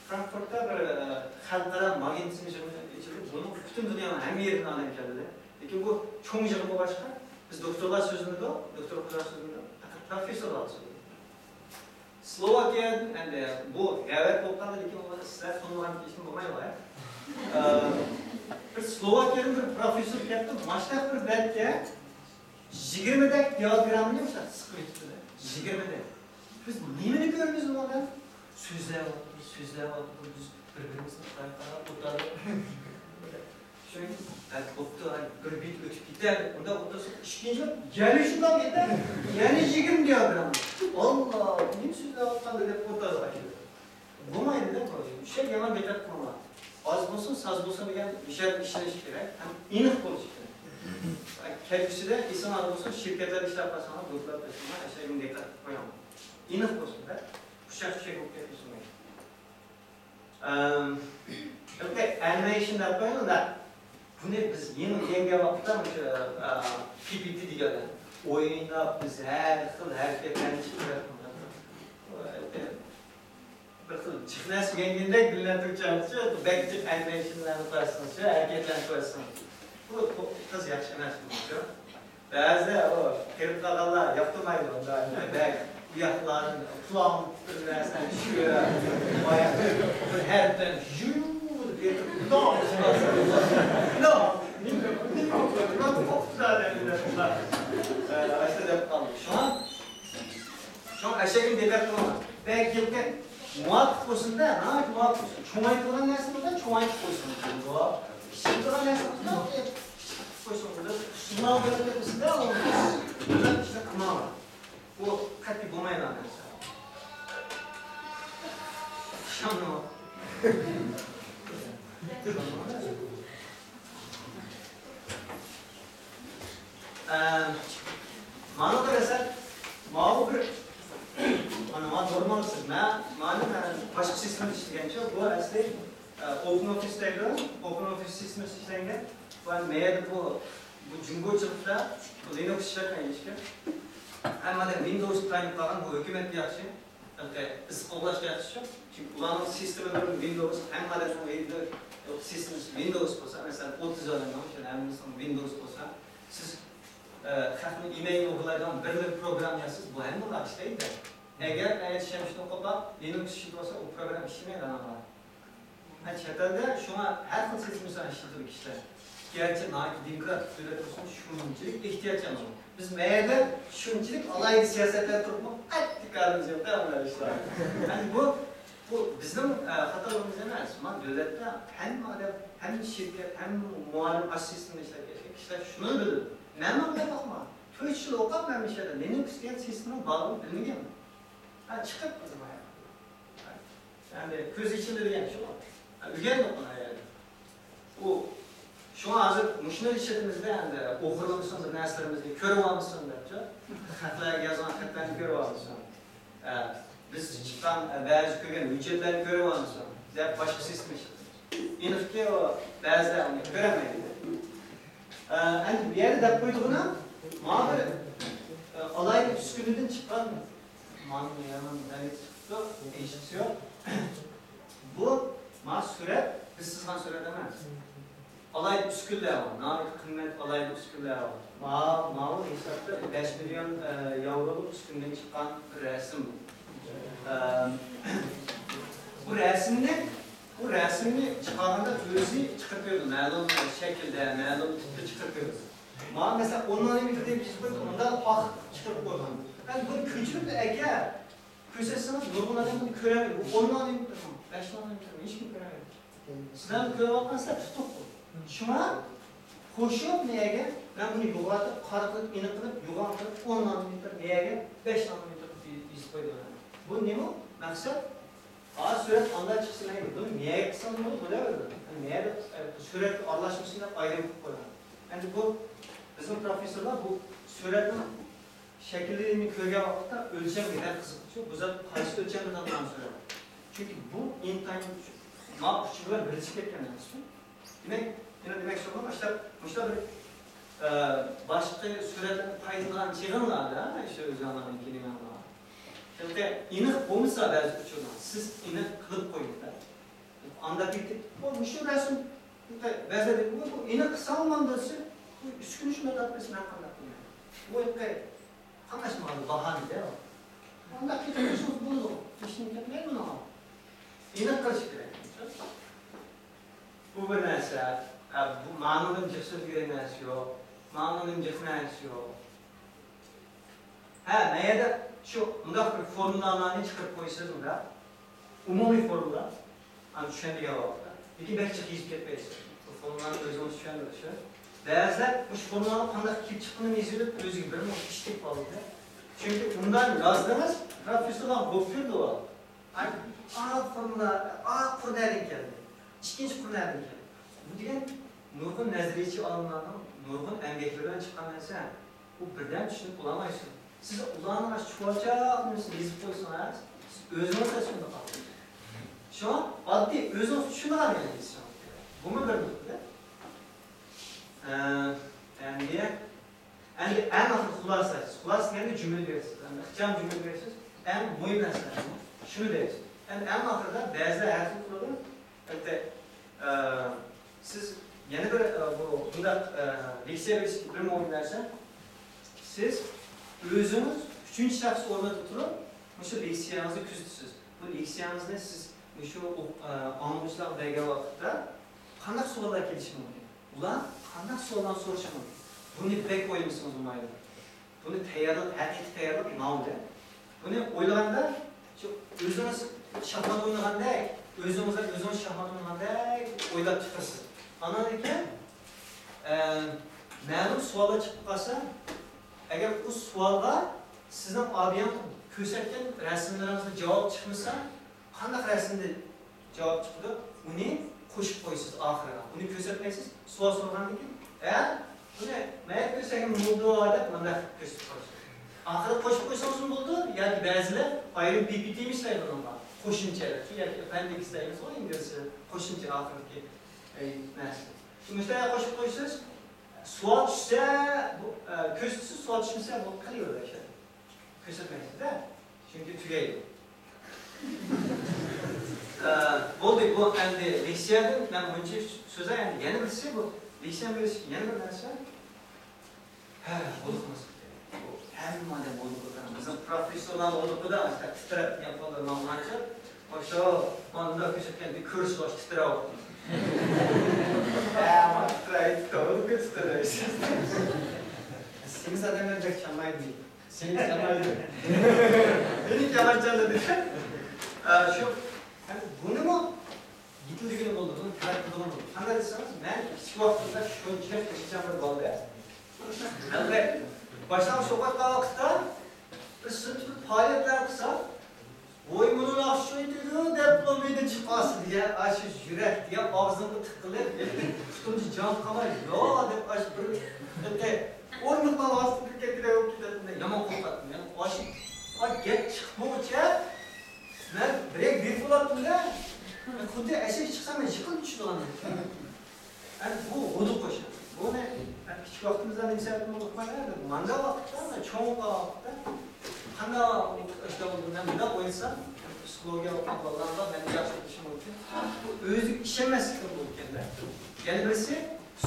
فرانكفورتتا بىر، ئە، خەلقئارا ماگنېتىزم يىغىنى ئېچىلدى. بۇنىڭ پۈتۈن دۇنيانىڭ ھەممە يېرىدىن ئادەم كەلدى. لېكىن بۇ چوڭ يىغىن بولغاچقا، بىز دوكتورلار سۆزلىمىدۇق، دوكتور ئوقۇغۇچىلار سۆزلىمىدۇق، پەقەت پروفېسسورلار سۆزلىدى. سلوۋاكىيەدىن، ئەمدى بۇ غەۋەت بولۇپ قالدى، لېكىن ئۇنى سىلەر تونۇمىغان كېلىشىمۇ بولمايدۇ، ھە؟ ئە، بىر سلوۋاكىيەدىن بىر پروفېسسور كەپتۇ، ماشۇنداق بىر بەتكە يىگىرمىدەك دىياگراممىنى مۇشۇنداق سىقىۋېتىپتۇ-دە. يىگىرمىدەك. بىز نېمىنى كۆرىمىز ئۇنىڭدا؟ سۆزلەۋاتىدۇ، سۆزلەۋاتىدۇ، بىز بىر-بىرىمىزنى قاراپ ئولتۇردۇق. شۇ، ھە، بوپتۇ، ھە، بىر بېت ئۆتۈپ كېتەر، ئۇنداق ئولتۇرسا، ئىككىنچى بېت يەنە شۇنداق كېتەر، يەنە يىگىرمە دىياگرامما. ئاللا، نېمە سۆزلەۋاتقاندۇ دەپ ئولتۇردۇق. بولمايدۇ-دە، بۇ ئىشقا يامان دىققەت قىلماڭلار. ئاز بولسۇن، ساز بولسۇن دېگەن مۇشۇ يەردە ئىشىنىش كېرەك ھەم ئېنىق بولۇش كېرەك. كەلگۈسىدە ئېسىڭلاردا بولسۇن، شىركەتلەردە ئىشلەپ قالساڭلار، دوكلات بېرىسەڭلار، ئەشەگىنى دىققەت قىلىپ قويۇڭلار. ئېنىق بولسۇن-دە، ئۇششاق-چۈششەك بولۇپ كەتمىسۇن. ئەم، ئەنىمەيشىن دەپ قويۇڭ-دە. بۇنى بىز يېڭى ئۆگەنگەن ۋاقىتتا مۇشۇ، ئە، پى پى تى دېگەن ئويناپ، بىز ھەر خىل ھەرىكەتلەرنى چىقىرىپ، بىر خىل جىق نەرسە ئۆگەنگەندەك بىلىنەتتى، بەك جىق ئەنىمەيشىنلارنى قويسىڭىز، ھەرىكەتلەرنى قويسىڭىز. بۇ، بۇ تازا ياخشى ئەمەس بۇ. بەزىدە ئۇ قېرىپ قالغانلار ياقتۇرمايدۇ ئۇنداق بەك ئۇياقلاردىن پۇلاڭ بىر نەرسىنى چۈشۈرۈپ، بايا بىر ھەرپلەرنى ژۇۋۇ دەپ يېقىپ، نو، نو، نېمە، نېمە، نېمە، نېمە، ئاشۇنداق دەپ قالدى. شۇڭا، شۇڭا ئەشەگىنى دىققەت قىلىڭلار. بەك يىلقى مۇۋاپىق بولسۇن-دە، ناھايىتى مۇۋاپىق بولسۇن. چوڭايتىدىغان نەرسىنى بولسا چوڭايتىپ قويسۇن. كىچىكلىتىدىغان نەرسىنى بولسا كىچىك قىلىپ قويسۇن. بىر سىناۋ بېرىپ كەتمىسۇن-دە، ئۇنى بىر ئىشنى قىلماڭلار. بۇ قەتئىي بولمايدىغان نەرسە. ئىشەنمەڭ. ئە، مانا قارىساق، ماۋۇ بىر، مانا، مانا نورمال سىز. مەن، مانا مەن باشقا سىستېمىدا ئىشلىگەنچۇ، بۇ ئەسلى، ئە، ئوپېن ئوفىس دەيدۇ، ئوپېن ئوفىس سىستېمىسى ئىشلەنگەن. ۋە مەيەردە بۇ، بۇ جۇڭگوچىلىقتا بۇ لىنۇكس ئىشلەتمەيدۇ ھېچكىم. ھەممە ئادەم ۋىندوۋسقا تايىنىپ قالغان، بۇ ھۆكۈمەتكە ياخشى. بىز قوغلاشقا ياخشىچۇ. چۈنكى ئۇلارنىڭ سىستېمىلىرى ۋىندوۋس، ھەممە ئادەمنىڭ ۋىندوۋس سىستېمىسى ۋىندوۋس بولسا، مەسىلەن، ئوتتۇز ئادەمنىڭ شۇ ھەممىسىنىڭ ۋىندوۋس بولسا، سىز، ئە، خەقنىڭ ئېمەيلى ئوغرىلايدىغان بىر مىل پروگرامما يازسىز، بۇ ھەممىلا ئىشلەيدۇ. ئەگەر ئەيەت شەمشىنى قوپاپ لىنۇكس ئىشلىتىۋالسا، ئۇ پروگرامما ئىشلىمەيدۇ ئاناڭلار. ھە، چەت ئەلدە شۇڭا ھەر خىل سىستېمىسىنى ئىشلىتىدۇ كىشىلەر. گەرچە ناھايىتى دېموكراتىك دۆلەت بولسىمۇ، شۇنچىلىك ئېھتىياتچان بولۇڭ. بىز مەيەردە شۇنچىلىك ئالاھىدە سىياسەتلەر تۇرۇپمۇ، قەتئىي كارىمىز يوق-دە، ئۇنداق ئىشلار. ئەمدى بۇ، بۇ بىزنىڭ، ئە، خاتالىقىمىز ئەمەس. مانا دۆلەتتە ھەممە ئادەم، ھەممە شىركەت، ھەممە مۇئەللىم ئاشۇ سىستېمىنى ئىشلەپ كەلگەن كىشىلەر شۇنى بىلىدۇ. مەنمۇ ئۇنداق باقما. تۆت يىل ئوقۇپ، مەن مۇشۇ يەردە لىنۇكس دېگەن سىستېمىنىڭ بارلىقىنى بىلمىگەنمەن. ھە، چىقىپ قىزىم ئاياغقا. يەنى كۆز ئېچىلدى دېگەن شۇ. ھە، ئۆگەندۇق بۇنى يەنى. ئۇ، شۇڭا ھازىر مۇشۇنى ئىشلىتىمىزدە، ئەمدى ئوقۇرلىمىسۇن، بىر نەرسىلىرىمىزنى كۆرۈۋالمىسۇن دەپچۇ. خەقلەرگە يازغان خەتلەرنى كۆرۈۋالمىسۇن. ھە، بىز چىققان، بەزى كۆرگەن ھۆججەتلەرنى كۆرۈۋالمىسۇن دەپ باشقا سىستېما ئىشلىتىمىز. ئېنىقكى، ئۇ بەزىلەر ئۇنى كۆرەلمەيدۇ. ئە، ئەمدى بۇ يەردە دەپ قويىدىغىنىم، مانا بىر، ئە، ئالاھىدە ئۈسكۈنىدىن چىققان، مانا يامان دەرىجە چىقىپتۇ، ھېچقىسى يوق. بۇ، مانا سۈرەت، بىز سىزغان سۈرەت ئەمەس. ئالاھىدە ئۈسكۈنىلەر بار، ناھايىتى قىممەت ئالاھىدە ئۈسكۈنىلەر بار. ماۋۇ، ماۋۇ ھېسابتا بەش مىليون، ئە، ياۋرولۇق ئۈسكۈنىدىن چىققان بىر رەسىم. ئە، بۇ رەسىمنى بۇ رەسىمنى چىقارغاندا ئۆزى چىقىرىپ بېرىدۇ، مەلۇم شەكىلدە، مەلۇم تىپتا چىقىرىپ بېرىدۇ. مانا مەسىلەن، ئون نانومېتىر دەپ يېزىپ قويۇپتۇ، ئۇنداق پاخ چىقىرىپ قويغان. ئەمدى بۇنى كۆچۈرۈپ ئەكەپ كۆرسەتسىڭىز، نۇرغۇن ئادەم بۇنى كۆرەلمەيدۇ. بۇ ئون نانومېتىرمۇ، بەش نانومېتىرمۇ، ھېچكىم كۆرەلمەيدۇ. سىلەرمۇ كۆرۈۋاتقان سىلەر تۇتۇق بۇ. شۇڭا قوشۇپ نەگە مەن بۇنى يوغىنىتىپ، قارا قىلىپ، ئېنىق قىلىپ، يوغان قىلىپ، ئون نانومېتىر نەگە بەش نانومېتىر قىلىپ يېزىپ قويدۇم. بۇ نېمە مەقسەت؟ ھازىر سۈرەت ئانداق چىقسا، مەيلى، بۇنى نەگە قىلسام بولىدۇ، بولۇۋېرىدۇ. نەدە، ئە، سۈرەتكە ئارىلاشمىسۇن دەپ ئايرىم قىلىپ قويغان. ئەمدى بۇ بىزنىڭ پروفېسسورلار بۇ سۈرەتنىڭ شەكىللىرىنى كۆرگەن ۋاقىتتا ئۆلچەمگە بەك قىزىققۇچۇ، بۇ زات قايسى ئۆلچەمدە تارتقان سۈرەت؟ چۈنكى بۇ ئىنتايىن مانا ئۇچۇر بىلەن بىرلىشىپ كەتكەن نەرسە. دېمەك، يەنە دېمەكچى بولغان، مۇشۇنداق، مۇشۇنداق بىر، ئە، باشقا سۈرەتلەردىن پايدىلانغان چېغىڭلاردا، شۇ ئۆزۈڭلارنىڭ كىنىڭلار. چۈنكى ئېنىق بولمىسا بەزى ئۇچۇرلار، سىز ئېنىق قىلىپ قويۇڭ-دە. ئانداق كېتىپ، بۇ مۇشۇ رەسىم، بەزىلەر دەيدۇ، بۇ، بۇ ئېنىق قىلساڭمۇ دېسە، بۇ ئۈسكۈنە شۇنداق تارتمىسا مەن قانداق قىلىمەن؟ بۇ ھېلىقى قاملاشمىغان باھانە-دە. ئانداق كېتىپ قويسىڭىز بولىدۇ. ھېچنېمە كەتمەيدۇ بۇنىڭغا. ئېنىق قىلىش كېرەك. بۇ بىر نەرسە. ھە، بۇ ماڭىدىن جىق سۆزلىگەن نەرسە يوق. ماڭىدىن جىق نەرسە يوق. ھە، مەيەردە شۇ مۇنداق بىر فورمۇلالارنى چىقىرىپ قويىسىز، مۇنداق. ئومۇمىي فورمۇلا. ئانا چۈشەنمىگەن ۋاقىتتا. لېكىن بەك جىق يېزىپ كەتمەيسىز. بۇ فورمۇلانى ئۆزىڭىز چۈشەندۈرۈشى. بەزىلەر مۇشۇ فورمۇلانىڭ قانداق كېلىپ چىققىنىنى يېزىۋېلىپ، ئۆزىگە بىر مۇڭ ئىش تېپىپ ئالىدۇ. چۈنكى ئۇنداق يازدىڭىز، پروفېسسورلار بولۇپ كىردى ئۇ. ئاي، ئا، فورمۇلا، ئا، قۇر نەدىن كەلدى؟ ئىككىنچى قۇر نەدىن كەلدى؟ بۇ دېگەن نۇرغۇن نەزەرىيەچى ئالىملارنىڭ نۇرغۇن ئەمگەكلىرىدىن چىققان نەرسە. ئۇ بىردەم چۈشىنىپ بولالمايسىز. سىز ئۇلارنىڭ ئاشۇ چۇۋالچاق نېمىسىنى يېزىپ قويسىڭىز، سىز ئۆزىڭىز تەسىرىدە قالىسىز. شۇڭا ئاددىي ئۆزىڭىز چۈشىنىدىغان گەپنى يېزىشىڭىز كېرەك. بۇمۇ بىر نۇقتا. ئە، ئەمدى، ئەمدى ئەڭ ئاخىرى خۇلاسە. خۇلاسە دېگەندە جۈملە بېرىسىز. ئەمدى ئىخچام جۈملە بېرىسىز. ئەڭ مۇھىم نەرسە شۇنى دەيسىز. ئەمدى ئەڭ ئاخىرىدا بەزىلەر ھەر خىل قىلىدۇ. ئەلبەتتە، ئە، سىز يەنە بىر، ئە، بۇ، بۇنداق، ئە، لېكسىيە بېرىش بىر مۇھىم نەرسە. سىز ئۆزىڭىز ئۈچىنچى شەخس ئورنىدا تۇرۇپ، مۇشۇ لېكسىيەڭىزنى كۆزىتىسىز. بۇ لېكسىيەڭىزنى سىز مۇشۇ ئوق-، ئە، ئاڭلىغۇچىلارغا بەرگەن ۋاقىتتا قانداق سوئاللار كېلىشى مۇمكىن؟ ئۇلار قانداق سوئاللارنى سورىشى مۇمكىن؟ بۇنى بەك ئويلىمىسىڭىز بولمايدۇ. بۇنى تەييارلىق، ھەقىقىي تەييارلىق ماۋۇ-دە. بۇنى ئويلىغاندا، شۇ ئۆزىڭىز شاھمات ئوينىغاندەك، ئۆزىڭىزدىن ئۆزىڭىز شاھمات ئوينىغاندەك ئويلاپ چىقىسىز. ئاندىن كېيىن، ئە، مەلۇم سوئاللار چىقىپ قالسا، ئەگەر ئۇ سوئالغا سىزنىڭ ئابىيان كۆرسەتكەن رەسىملىرىڭىزدا جاۋاب چىقمىسا، قانداق رەسىمدە جاۋاب چىقىدۇ، ئۇنى قوشۇپ قويىسىز ئاخىرىغا. ئۇنى كۆرسەتمەيسىز، سوئال سورىغاندىن كېيىن، ھە، بۇنى مەيەر كۆرسەڭ بولىدۇ دەپ مۇنداق كۆرسىتىپ قويىسىز. ئاخىرى قوشۇپ قويسىڭىزمۇ بولىدۇ، ياكى بەزىلەر ئايرىم پى پى تى ئىشلەيدۇ بۇنىڭغا. قوشۇمچە، ياكى ئاپپېندىكس دەيمىزغۇ ئىنگلىزچە، قوشۇمچە ئاخىرىدىكى، ئەي، نەرسە. شۇ مۇشۇنداق قوشۇپ قويىسىز. سوئال چۈشسە، بۇ، ئە، كۆرسىتىسىز، سوئال چۈشمىسە، بۇ قېلىۋېرىدۇ ئىشلەر. كۆرسەتمەيسىز-دە، چۈنكى تۈگەيدۇ. ئە، بولدى، بۇ ئەمدى لېكسىيەدىن مەن مۇنچە سۆزلەي، ئەمدى يەنە بىرسى بۇ، لېكسىيە بېرىش يەنە بىر نەرسە. ھە، ھودۇقمىسا. ھەممە ئادەم ھودۇقىدۇ. بىزنىڭ پروفېسسورلار ھودۇقىدۇ، ئاشۇنداق تىترەپ، نېمە قىلدى، ماڭغانچە. ئاشۇ، مانداق كۆرسەتكەندە كۆرۈش باش تىترەپ. ھە، ما تىترەيدۇ، ھودۇقى تىترەيدۇ. سېمىز ئادەملەر بەك چالمايدۇ. سېنى چالمايدۇ. مېنى چالمايدۇ. ئە، شۇ، ھەم بۇنىمۇ يېتىلدۈرگىلى بولىدۇ، بۇنى تەرەت قىلىدىغان بولىدۇ. قانداق دېسىڭىز، مەن كىچىك ۋاقتىمدا شۇنچىلىك تىرىشچان بىر بالا. ھەقىقەت، باشلانغۇچ ئوقۇۋاتقان ۋاقىتتا بىر سىنىپتا بىر پائالىيەتلەر قىلسا، ۋوي، مۇنۇ ناخشا ئېيتىدۇ دەپلا مېنى چىقارسا دېگەن، ئاشۇ يۈرەك دېگەن ئاغزىمغا تىقىلىپ، پۇتۇمدا جان قالماي، ياق دەپ، ئاشۇ بىر، بىر ئورنۇقنىڭ ئاستىغا كىرىپ كەتكۈدەك بولۇپ كېتەتتىم. يامان قورقاتتىم. يەنى ئاشۇ، ئا، گەپ چىقىپ بولغۇچە مەن بىرەر بىر بولاتتىم-دە. خۇددى ئەسىرگە چىقسام، مەن يىقىلىپ چۈشىدىغاندەك. ئەمدى بۇ ھودۇق قوشۇق. بۇنى مەن كىچىك ۋاقتىمىزدا نېمە سەۋەبتىن ئۇنتۇپ قالمايمەن. مانداق ۋاقىتتا، مەن چوڭ بولغان ۋاقىتتا قانداق ئىشتا بولدۇم، مەن مۇنداق ئويلىسام، پسىخولوگىيە ئوقۇغان بالىلارغا مەن ياخشى بىلىشىم مۇمكىن. بۇ ئۆزىگە ئىشەنمەسلىكتىن بولىدىكەن-دە. يەنە بىرسى،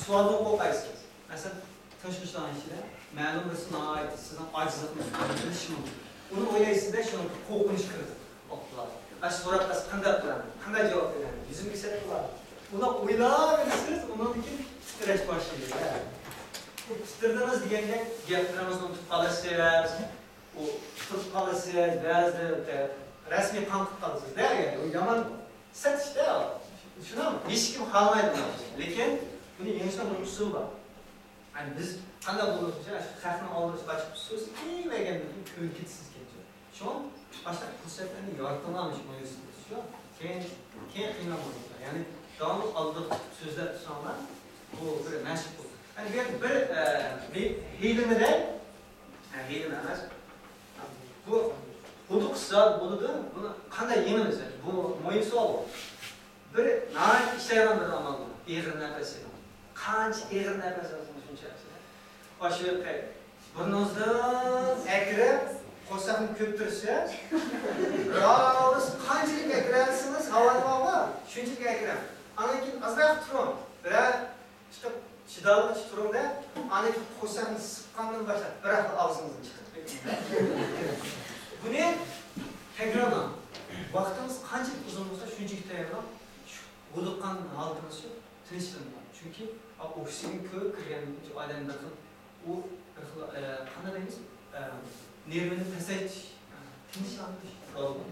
سوئالدىن قورقايسىز. مەسىلەن، تونۇشمىشلارنىڭ ئىچىدە مەلۇم بىرسى ناھايىتى سىزنىڭ ئاجىزلىقىڭىزنى بىلىشى مۇمكىن. ئۇنى ئويلايسىز-دە، شۇنىڭ قورقۇنچ كىرىدۇ. ئاشۇ سوراپ قالسا قانداق قىلىمەن؟ قانداق جاۋاب بېرىمەن؟ يۈزۈمگە سەت قىلار. ئۇنداق ئويلاۋېرىسىز، ئۇنىڭدىن كېيىن تىترەش باشلىدى. بۇ تىترىدىڭىز دېگەندەك گەپلىرىڭىزنى ئۇنتۇپ قالىسىز. ئۇ تۇتۇپ قالىسىز، بەزىدە رەسمىي قاڭقىپ قالىسىز-دە، يەنى ئۇ يامان سەت ئىش-دە. شۇنىڭ ھېچكىم خالىمايدۇ بۇنى. لېكىن بۇنى يېڭىشنىڭ بىر ئۇسۇلى بار. يەنى بىز قانداق بولۇشىمىز، شۇ خەقنىڭ ئالدىغا چىقىپ سۆزلىيىۋەرگەندىن كېيىن كۆنۈپ كېتىسىز كەنچۇ. شۇڭا باشقا پۇرسەتلەرنى يارىتىڭلار، مۇشۇ ئۇنىۋېرسىتېتتا شۇ. كېيىن، كېيىن قىينالمايسىلەر. يەنى داۋاملىق ئالدىغا چىقىپ سۆزلەپ تۇرساڭلار، بۇ بىر مەشىق بولىدۇ. يەنى بۇ يەردە بىر، ئە، بىر ھىيلىمىدە، ھە، ھىيلىمۇ ئەمەس. بۇ قۇدۇق زال بولىدۇ. بۇنى قانداق يېڭىمىز؟ بۇ مۇھىم سوئال بۇ. بىر ناھايىتى ئىشلەيدىغان بىر ئامال بۇ. ئېغىر نەپەس ئېلىڭ. قانچە ئېغىر نەپەس ئالسىڭىز، شۇنچە ياخشى. ئاشۇ يەرگە بۇرنىڭىزدىن ئەكىرىپ، قورساقنى كۆپتۈرسە، راۋۇس قانچىلىك ئەكىرەلىسىڭىز، ھاۋانى بارغۇ، شۇنچىلىك ئەكىرىڭ. ئاندىن كېيىن ئازراق تۇرۇڭ. بىرەر چىقىپ، چىداملىقچە تۇرۇڭ-دە، ئاندىن كېيىن قورساقنى سىققاندىن باشلاپ، بىراقلا ئاغزىڭىزدىن چىقىرىڭ. بۇنى تەكرارلاڭ. ۋاقتىڭىز قانچىلىك ئۇزۇن بولسا، شۇنچىلىك تەكرارلاڭ. شۇ ھودۇققان ھالىتىڭىز شۇ تىنچلىنىدۇ. چۈنكى ئوكسىگېن كۆپ كىرگەندىن كېيىن ئادەم بىر خىل، ئۇ بىر خىل، ئە، قانداق دەيمىز؟ ئە، نېرۋىنى پەسەيتىش، تىنچلاندۇرۇش رولى بار.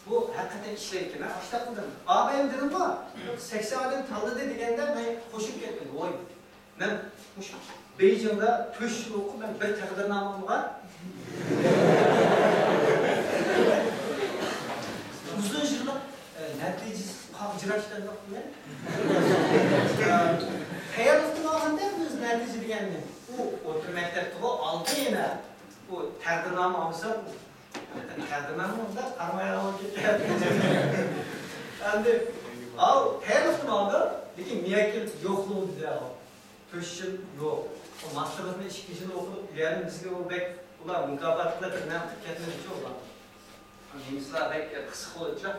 بۇ ھەقىقەتەن ئىشلەيدىكەن. مەن ئاشۇنداق قىلدىم. ئابايام دېدىمغۇ، سەكسەن ئادەم تاللىدى دېگەندە مەن قوشۇپ كەتتىم. ۋاي، مەن مۇشۇ بېيجىڭدا تۆت يىل ئوقۇپ، مەن بىر تەقدىرنامە ئالمىغان. ئۇزۇن يىللىق، ئە، نەتىجىسىز قاغجىراش دەمدۇق بىلەن. ئە، تەييارلىقتىن ئالغاندا بىز نەتىجە دېگەننى. ئۇ ئوتتۇرا مەكتەپتىغۇ ئالدى يەنە. ئۇ تەقدىرنامە ئالمىسا، تەقدىرنامە ئۇنداق قارىمايدىغان بولۇپ كەتكەن. ئەمدى، ئاۋۇ تەييارلىقتىن ئالدى، لېكىن مېنىڭكى يوقلۇق دېدى ئاۋۇ. تۆت يىل يوق. ئۇ ماستېرلىقنى ئىككى يىل ئوقۇدۇق. يەنى بىزگە ئۇ بەك، ئۇلار مۇكاپات قىلىپ نېمە قىلىپ كەتمىدىچۇ ئۇلار. نېمىسلار بەك قىسىق بولىدىچۇ.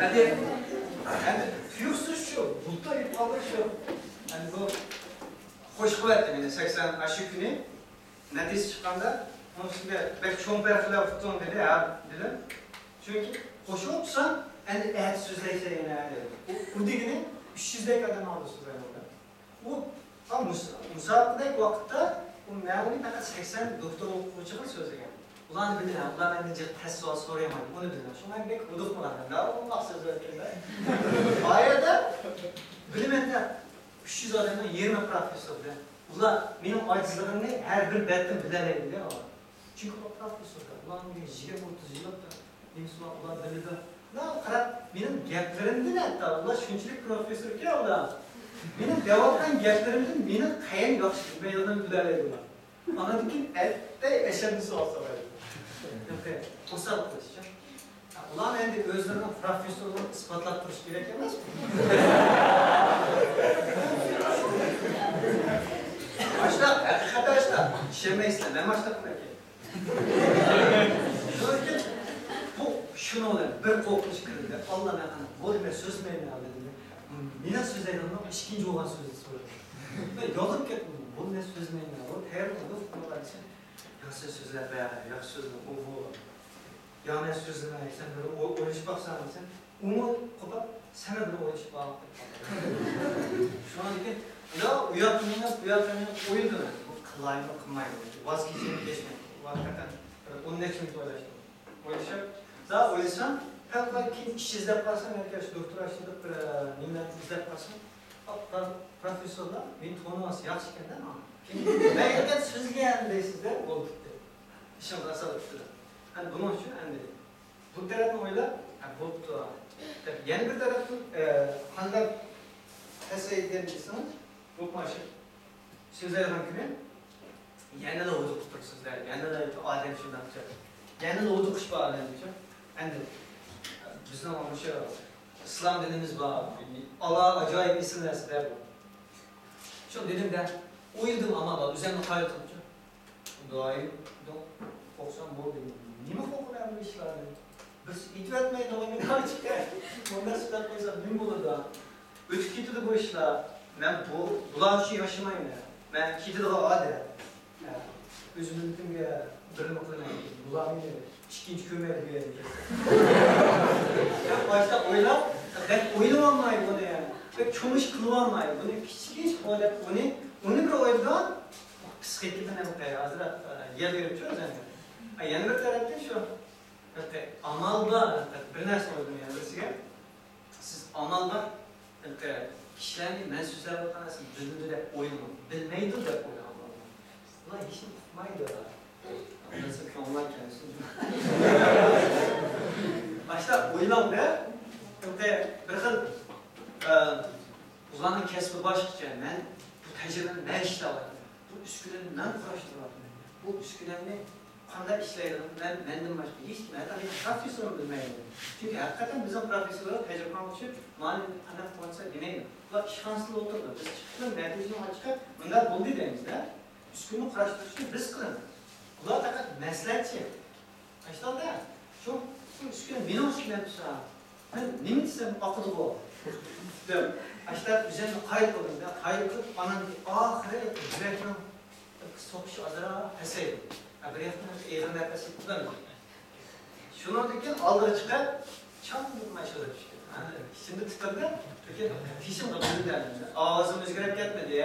ئەمدى، ئەمدى تۇيۇقسىز شۇ، بۇلتۇر يېتىپ قالدى شۇ. ئەمدى بۇ خوش قىلىۋەتتى مېنى سەكسەن ئاشۇ كۈنى. نەتىجە چىققاندا، ئۇنىڭ ئۈستىگە بەك چوڭ پەرقلەر ئۇتتۇڭ دېدى، ھە دېدىم. چۈنكى قوشۇپ ئوقۇسام، ئەمدى ئەتە سۆزلەيسەن يەنە دېدى. ئۇ، ئۇ دېگىنى ئۈچ يۈزدەك ئادەم ئالدىدا سۆزلەيمەن. ئۇ، ئا، مۇس-، مۇسابىقىدەك ۋاقىتتا ئۇ مەن ئۇنى پەقەت سەكسەن دوختۇر ئوقۇغۇچىغا سۆزلىگەن. ئۇلارنى بىلىمەن، ئۇلار مەندىن جىق تەس سوئال سورىيالمايدۇ، ئۇنى بىلىمەن. شۇڭا مەن بەك ھودۇقمىغان، مەن داۋاملىق سۆزلەۋاتىمەن. ئايەردە بىلىمەن دە، ئۈچ يۈز ئادەمنىڭ يېرىمى پروفېسسور دە. ئۇلار مېنىڭ ئاجىزلىقىمنى ھەر بىر بەتتىن بىلەلەيدۇ دە ئۇلار. چۈنكى ئۇلار پروفېسسور دە، ئۇلارنىڭ يىگىرمە ئوتتۇز يىللىق نېمىسى بار، ئۇلار بىلىدۇ. ئۇلار قاراپ، مېنىڭ گەپلىرىمدىن ھەتتا، ئۇلار شۇنچىلىك پروفېسسوركەن ئۇلار. مېنىڭ دەۋاتقان گەپلىرىمدىن مېنىڭ قەيەرنى ياخشى بىلمەيدىغىنىمنى بىلەلەيدۇ ئۇلار. ئاندىن كېيىن ئەتتەي ئەشەددىي سوئال سورايدۇ. ياقى، توسالغۇ قىلىشچە. ئۇلار ئەمدى ئۆزلىرىنىڭ پروفېسسورلۇقىنى ئىسپاتلاپ تۇرۇشى كېرەك ئەمەسمۇ؟ ئاشۇنداق، ھەقىقەتەن ئاشۇنداق. ئىشەنمەيسىلەر، مەن ئاشۇنداق قىلىمەن. شۇنىڭ ئۈچۈن بۇ، شۇنىڭ بىلەن بىر قورقۇنچ كىردى. ئاللا، مەن قانداق بولدى، مەن سۆزلىمەيمەن دېدىم. مېنىڭ سۆزلەيدىغىنىم ئىككىنچى بولغان سۆزنى سورىدى. مەن يالغۇرۇپ كەتتىم. بولدى، مەن سۆزلىمەيمەن. ئۇ تەييارلىق قىلىپ دېسە، ياخشى سۆزلە، ياخشى سۆزلە، ئۇ، بۇ. يا مەن سۆزلىمەي، سەن بىر ئوي-، ئويلىشىپ باقساڭ دېسەم، ئۇمۇ قوپاپ، سەن بىر ئويلىشىپ باق دەپ قالدى. شۇنىڭدىن كېيىن، يا ئۇ ياققا مېڭىپ، بۇ ياققا مېڭىپ ئويلىدىم مەن. بۇ قىلايمۇ، قىلمايمۇ؟ ۋاز كېچەيمۇ، كەچمەيمۇ؟ ھەقىقەتەن بىر ئون نەچچە مىنۇت ئويلاشتىم. ئويلىشىپ، زادى ئويلىسام، پەقەت كېيىن ئىش ئىزدەپ قالسام، ياكى ئاشۇ دوكتورا ئىشلىدىپ بىر، ئە، نېمىلەرنى ئىزدەپ قالسام، ئا، پرو-، پروفېسسورلار مېنى تونۇۋالسا ياخشى ئىكەن-دە ماڭا. كېيىن مەن ھېلىقى سۆزلىگەن دەيسىز-دە، بولۇپ كېتتى. ئىشىڭىز ئاسان ئۆتتى. ئەمدى بۇنىڭ ئۈچۈن ئەمدى بۇ تەرەپنى ئويلاپ، ھە، بوپتۇ دەپ، يەنە بىر تەرەپتىن، ئە، قانداق پەسەيگەن دېسىڭىز، بۇ ماشىنا سۆزلەيدىغان كۈنى يەنىلا ھودۇقۇپ تۇرىسىز-دە، يەنىلا ئادەم شۇنداقچە، يەنىلا ھودۇقۇش بار ئادەمچە. ئەمدى بىزنىڭ مۇشۇ ئىسلام دىنىمىز بار، ئالا ئاجايىپ ئېسىل نەرسە-دە بۇ. شۇ دېدىم-دە، ئويلىدىم ئامال بار، ئۆزۈمنى قايىل قىلىپچۇ. دائىم قورقسام بولدى. نېمە قورقىمەن بۇ ئىشلاردىن؟ بىرسى ئېيتىۋەتمەيدۇ، مېنى قاچىقى. مۇنداق سۆزلەپ قويسام نېمە بولىدۇ؟ ئۆتۈپ كېتىدۇ بۇ ئىشلار. مەن بۇ، بۇلار ئۈچۈن ياشىمايمەن. مەن كېتىدىغان ئادەم. ھە. ئۆز مىللىتىمگە بىرنېمە قىلىمەن. بۇلار مېنى ئىككىنچى كۆرمەيدۇ بۇ يەردە. باشتا ئويلاپ، بەك ئويلىۋالماي بۇنى. بەك چوڭ ئىش قىلىۋالماي. بۇنى كىچىك ئىش قىلىۋال دەپ ئۇنى، ئۇنى بىر ئويلىدىم. پىسخىكىدىن ھەم ھازىر، ئە، يەر بېرىپچۇ ئۆزۈمگە. ئە، يەنە بىر تەرەپتىن شۇ. ئامال بار، بىر نەرسە ئويلىمايمەن سىزگە. سىز ئامال بار، كىشىلەرنى مەن سۆزلەۋاتقان نەرسىنى بىلىدۇ دەپ ئويلىماڭ، بىلمەيدۇ دەپ ئويلاڭ. ئۇلار ھېچنېمە ئۇقمايدۇ. ئاشۇنداق ئويلاڭ دە، بىر خىل، ئە، ئۇلارنىڭ كەسپى باشقىچە، مەن بۇ تەجرىبىنى مەن ئىشلەۋاتىمەن، بۇ ئۈسكۈنىنى مەن قۇراشتۇرۇۋاتىمەن، بۇ ئۈسكۈنەمنى قانداق ئىشلەيدىغىنى مەن، مەندىن باشقا ھېچ، ھەتتا ھېچ پروفېسسورمۇ بىلمەيدۇ. چۈنكى ھەقىقەتەن بىزنىڭ پروفېسسورلار تەجرىبىخانىغا چۈشۈپ، مانا قانداق قىلىۋاتسا دېمەيدۇ. ئۇلار ئىشخانىسىدا ئولتۇرىدۇ. بىز چىقىپ مەتنىنى چىقىپ، مۇنداق بولدى دەيمىز-دە. ئۈسكۈنە قۇراشتۇرۇشنى بىز قىلىمىز. ئۇلار پەقەت مەسلىھەتچى. ئاشۇنداقتا، شۇ، شۇ ئۈسكۈنە مېنىڭ ئۈسكۈنەم تۇرسا، مەن نېمە دېسەم ئاقىدىغۇ دەپ، ئاشۇنداق ئۆزۈمنى قايىل قىلدىم-دە، قايىل قىلىپ، ئانان ئاخىرى يۈرەكنىڭ سوقۇشى ئازراق پەسەيدى. بىر ياقتىن ئېغىر نەپەس ئېلىپ، شۇنىڭدىن كېيىن ئالدىغا چىقىپ، چاڭ ماشىنىغا چۈشتى. ئىچىمدە تىترىدى، لېكىن تېشىمغا بىلدى. ئاۋازىم ئۆزگىرىپ كەتمىدى.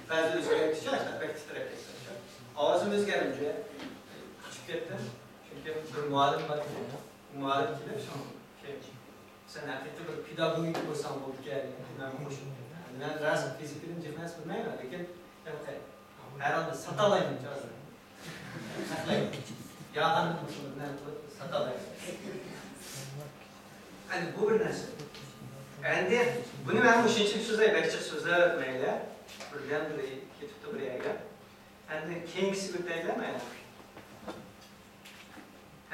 بەزى ئۆزگىرىپ كېتىشى، بەك تىترەپ كەتتى. ئاۋازىم ئۆزگەرمىدى. ئۇچۇپ كەتتىم. چۈنكى بىر مۇئەللىم بار ئىدى. مۇئەللىم كېلىپ، شۇ، شۇ، سەن ھەقىقىي بىر پېداگوگىك بولساڭ بولىدىكەن، مەن قوشۇپ. مەن راست فىزىكىدىن جىق نەرسە بىلمەيمەن، لېكىن ھەر ھالدا ساتالايمەن، چاغىدا. ساقلايمەن. ياغاننى مۇشۇ بىلەن قىلىپ ساتالايمەن. ئەمدى بۇ بىر نەرسە. ئەمدى بۇنى مەن مۇشۇنچىلىك سۆزلەي، بەك جىق سۆزلەپ مەيلى. بىردەم بىر كېتىپتۇ بىر يەرگە. ئەمدى كېيىنكىسىگە ئۆتەيلى مەيلى.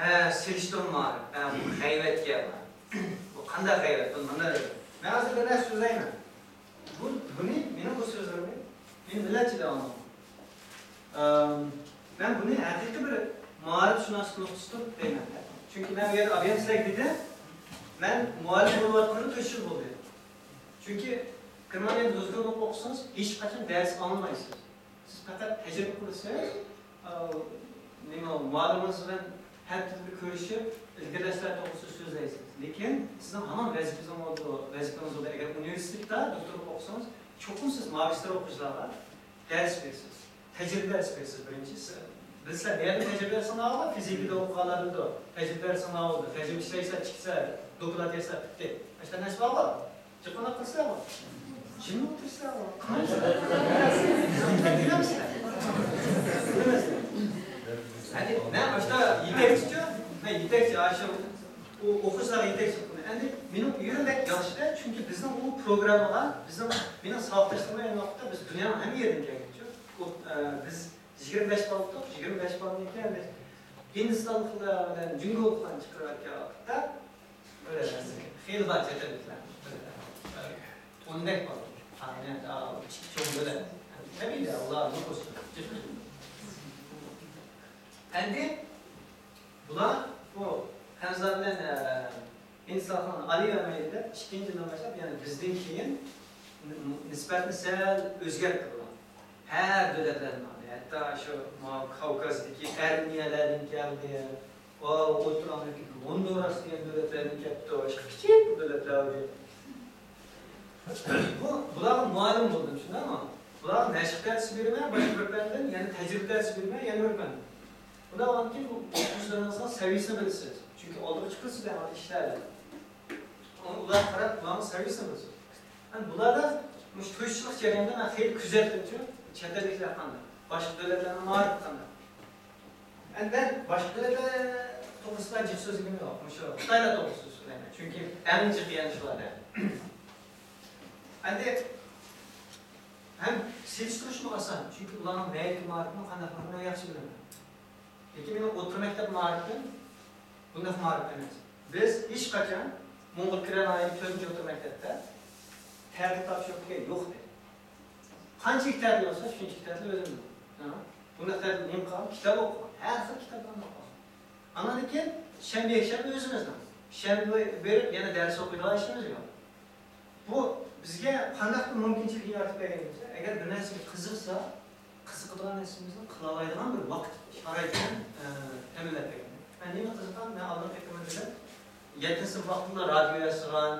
ھە، سېلىشتۇرما مائارىپ. ھە، بۇ غەيۋەتكە. بۇ قانداق غەيۋەت؟ بۇنى مانا دەيدۇ. مەن ھازىر بىر نەرسە سۆزلەيمەن. بۇ، بۇنى، مېنىڭ بۇ سۆزلىرىمنى مېنى مىللەتچى دەۋالماڭ. ئەم، مەن بۇنى ھەقىقىي بىر مائارىپشۇناسلىق نۇقتىسىدىن دەيمەن. چۈنكى مەن بۇ يەردە ئابىيەم سىلەرگە دېدىم، مەن مۇئەللىم بولۇۋاتقىنىمغا تۆت يىل بولدى. چۈنكى گېرمانىيەدە دوزگىرلىق ئوقۇسىڭىز، ھېچقاچان دەرس ئاڭلىمايسىز. سىز پەقەت تەجرىبە قىلىسىز، ئاۋۇ، نېمە، مۇئەللىمىڭىز بىلەن ھەپتىدە بىر كۆرۈشۈپ، ئىلگىرىلەشلەر توغرىسىدا سۆزلەيسىز. لېكىن سىزنىڭ ھامان ۋەزىپىڭىز بولىدۇ، ۋەزىپىڭىز بولىدۇ. ئەگەر ئۇنىۋېرسىتېتتا دوكتورلۇق ئوقۇسىڭىز، چوقۇم سىز ماگىستىر ئوقۇغۇچىلارغا دەرس بېرىسىز. تەجرىبە دەرس بېرىسىز بىرىنچى. سىز بىلسە، نەدە تەجرىبە دەرسىنى ئالغان، فىزىكىدا ئوقۇغانلار بىلىدۇ. تەجرىبە دەرسىنى ئالىدۇ. تەجرىبە ئىشلەيسە، چىقسا، دوكلات يازسا، پۈتتى. ئاشۇنداق نەرسە بارغۇ. جىققىناق قىلسىلەرغۇ. جىم ئولتۇرسىلەرغۇ. قايسى؟ بىلمەيسىلەر. ھەدى، مەن ئاشتا يېتەكچىچۇ، مەن يېتەكچى، ئاشۇ، ئۇ ئوقۇغۇچىلارغا يېتەكچىلىك قىلىمەن. ئەمدى مېنىڭ ئۇ يېرىم بەك ياخشى-دە، چۈنكى بىزنىڭ ئۇ پروگراممىغا، بىزنىڭ، مېنىڭ ساۋاقداشلىرىم ئەينى ۋاقىتتا بىز دۇنيانىڭ ھەممە يېرىدىن كەلگەنچۇ. ئۇ، ئە، بىز يىگىرمە بەش بال ئۇتتۇق، يىگىرمە بەش بالدىن كېيىن بىز ھىندىستانلىقلار بىلەن جۇڭگولۇقلارنى چىقىرىۋەتكەن ۋاقىتتا، بىر خېلى بار چەت ئەللىكلەر. ئوندەك بار. ئا، مەن، ئا، كىچىك چوڭ بىلەن. تەبىئىي، ئۇلار نوپۇس. ئەمدى بۇلار بۇ خەنزۇلار بىلەن، ئە، ھىندىستانلىقلارنى ئالىۋەرمەيلى دەپ، ئىككىنچى يىلدىن باشلاپ، يەنى بىزدىن كېيىن نىسبەتنى سەل ئۆزگەرتتى بۇلار. ھەر دۆلەتلەردىن ئالدى، ھەتتا شۇ ماۋۇ كاۋكازدىكى ئەرمېنىيەلەردىن كەلدى، ئو، ئوتتۇرا ئامېرىكىدىكى ھوندۇراس دېگەن دۆلەتلەردىن كەپتۇ، باشقا كىچىك دۆلەتلەر ئىدى. بۇ، بۇلارغا مۇئەللىم بولدۇم، شۇنداقمۇ؟ بۇلارغا مەشىق دەرسى بېرىمەن، باشقا بىر پەندىن، يەنە تەجرىبە دەرسى بېرىمەن، يەنە بىر پەندىن. بۇنداق بولغاندىكىن، بۇ ئوقۇغۇچىلىرىڭىزنىڭ سەۋىيىسىنى بىلىسىز. چۈنكى ئالدىغا چىقىسىز دەڭ ئىشلەردە. ئۇلارغا قاراپ، ئۇلارنىڭ سەۋىيىسىنى بىلىسىز. ئەمدى بۇلاردا مۇشۇ تۇرۇشچىلىق جەريانىدا مەن خېلى كۆزەتتىمچۇ، چەت ئەللىكلەر قانداق، باشقا دۆلەتلەرنىڭ مائارىپى قانداق. ئەمدى مەن باشقا دۆلەتلەر توغرىسىدا جىق سۆزلىگۈم يوق، مۇشۇ خىتايلار توغرىسىدا سۆزلەيمەن، چۈنكى ئەڭ جىق يەنە شۇلاردا. ئەمدى ھەم سېلىشتۇرۇشمۇ ئاسان، چۈنكى ئۇلارنىڭ نەدىكى مائارىپىنى، قانداقلىقىنى مەن ياخشى بىلىمەن. لېكىن مېنىڭ ئوتتۇرا مەكتەپ مائارىپىم بۇنداق مائارىپ ئەمەس. بىز ھېچقاچان موڭغۇل كىرەن ئايىمىز تۆتىنچى ئوتتۇرا مەكتەپتە تەتىل تاپشۇرۇپ دېگەن يوق دېدى. قانچىلىك تەتىل بولسا، شۇنچىلىك تەتىل ئۆزۈم بىلىمەن. ھە؟ بۇنداق تەتىل نېمە قىلغان؟ كىتاب ئوقۇغان. ھەر خىل كىتابلارنى ئوقۇغان. ئاندىن كېيىن شەنبە، يەكشەنبە ئۆزىمىزنىڭ. شەنبە بېرىپ يەنە دەرس ئوقۇيدىغان ئىشىمىز يوق. بۇ بىزگە قانداق بىر مۇمكىنچىلىكنى يارىتىپ بەرگەن دېسە، ئەگەر بىر نەرسىگە قىزىقسا، قىزىقىدىغان نەرسىمىزنى قىلالايدىغان بىر ۋاقىت شارائىتىنى، ئە، تەمىنلەپ بەرگەن. مەن نېمە قىزىقام؟ مەن ئالدىنقى ئېقىمىم بىلەن يەتتىنچى سىنىپ ۋاقتىمدا رادىيو ياسىغان،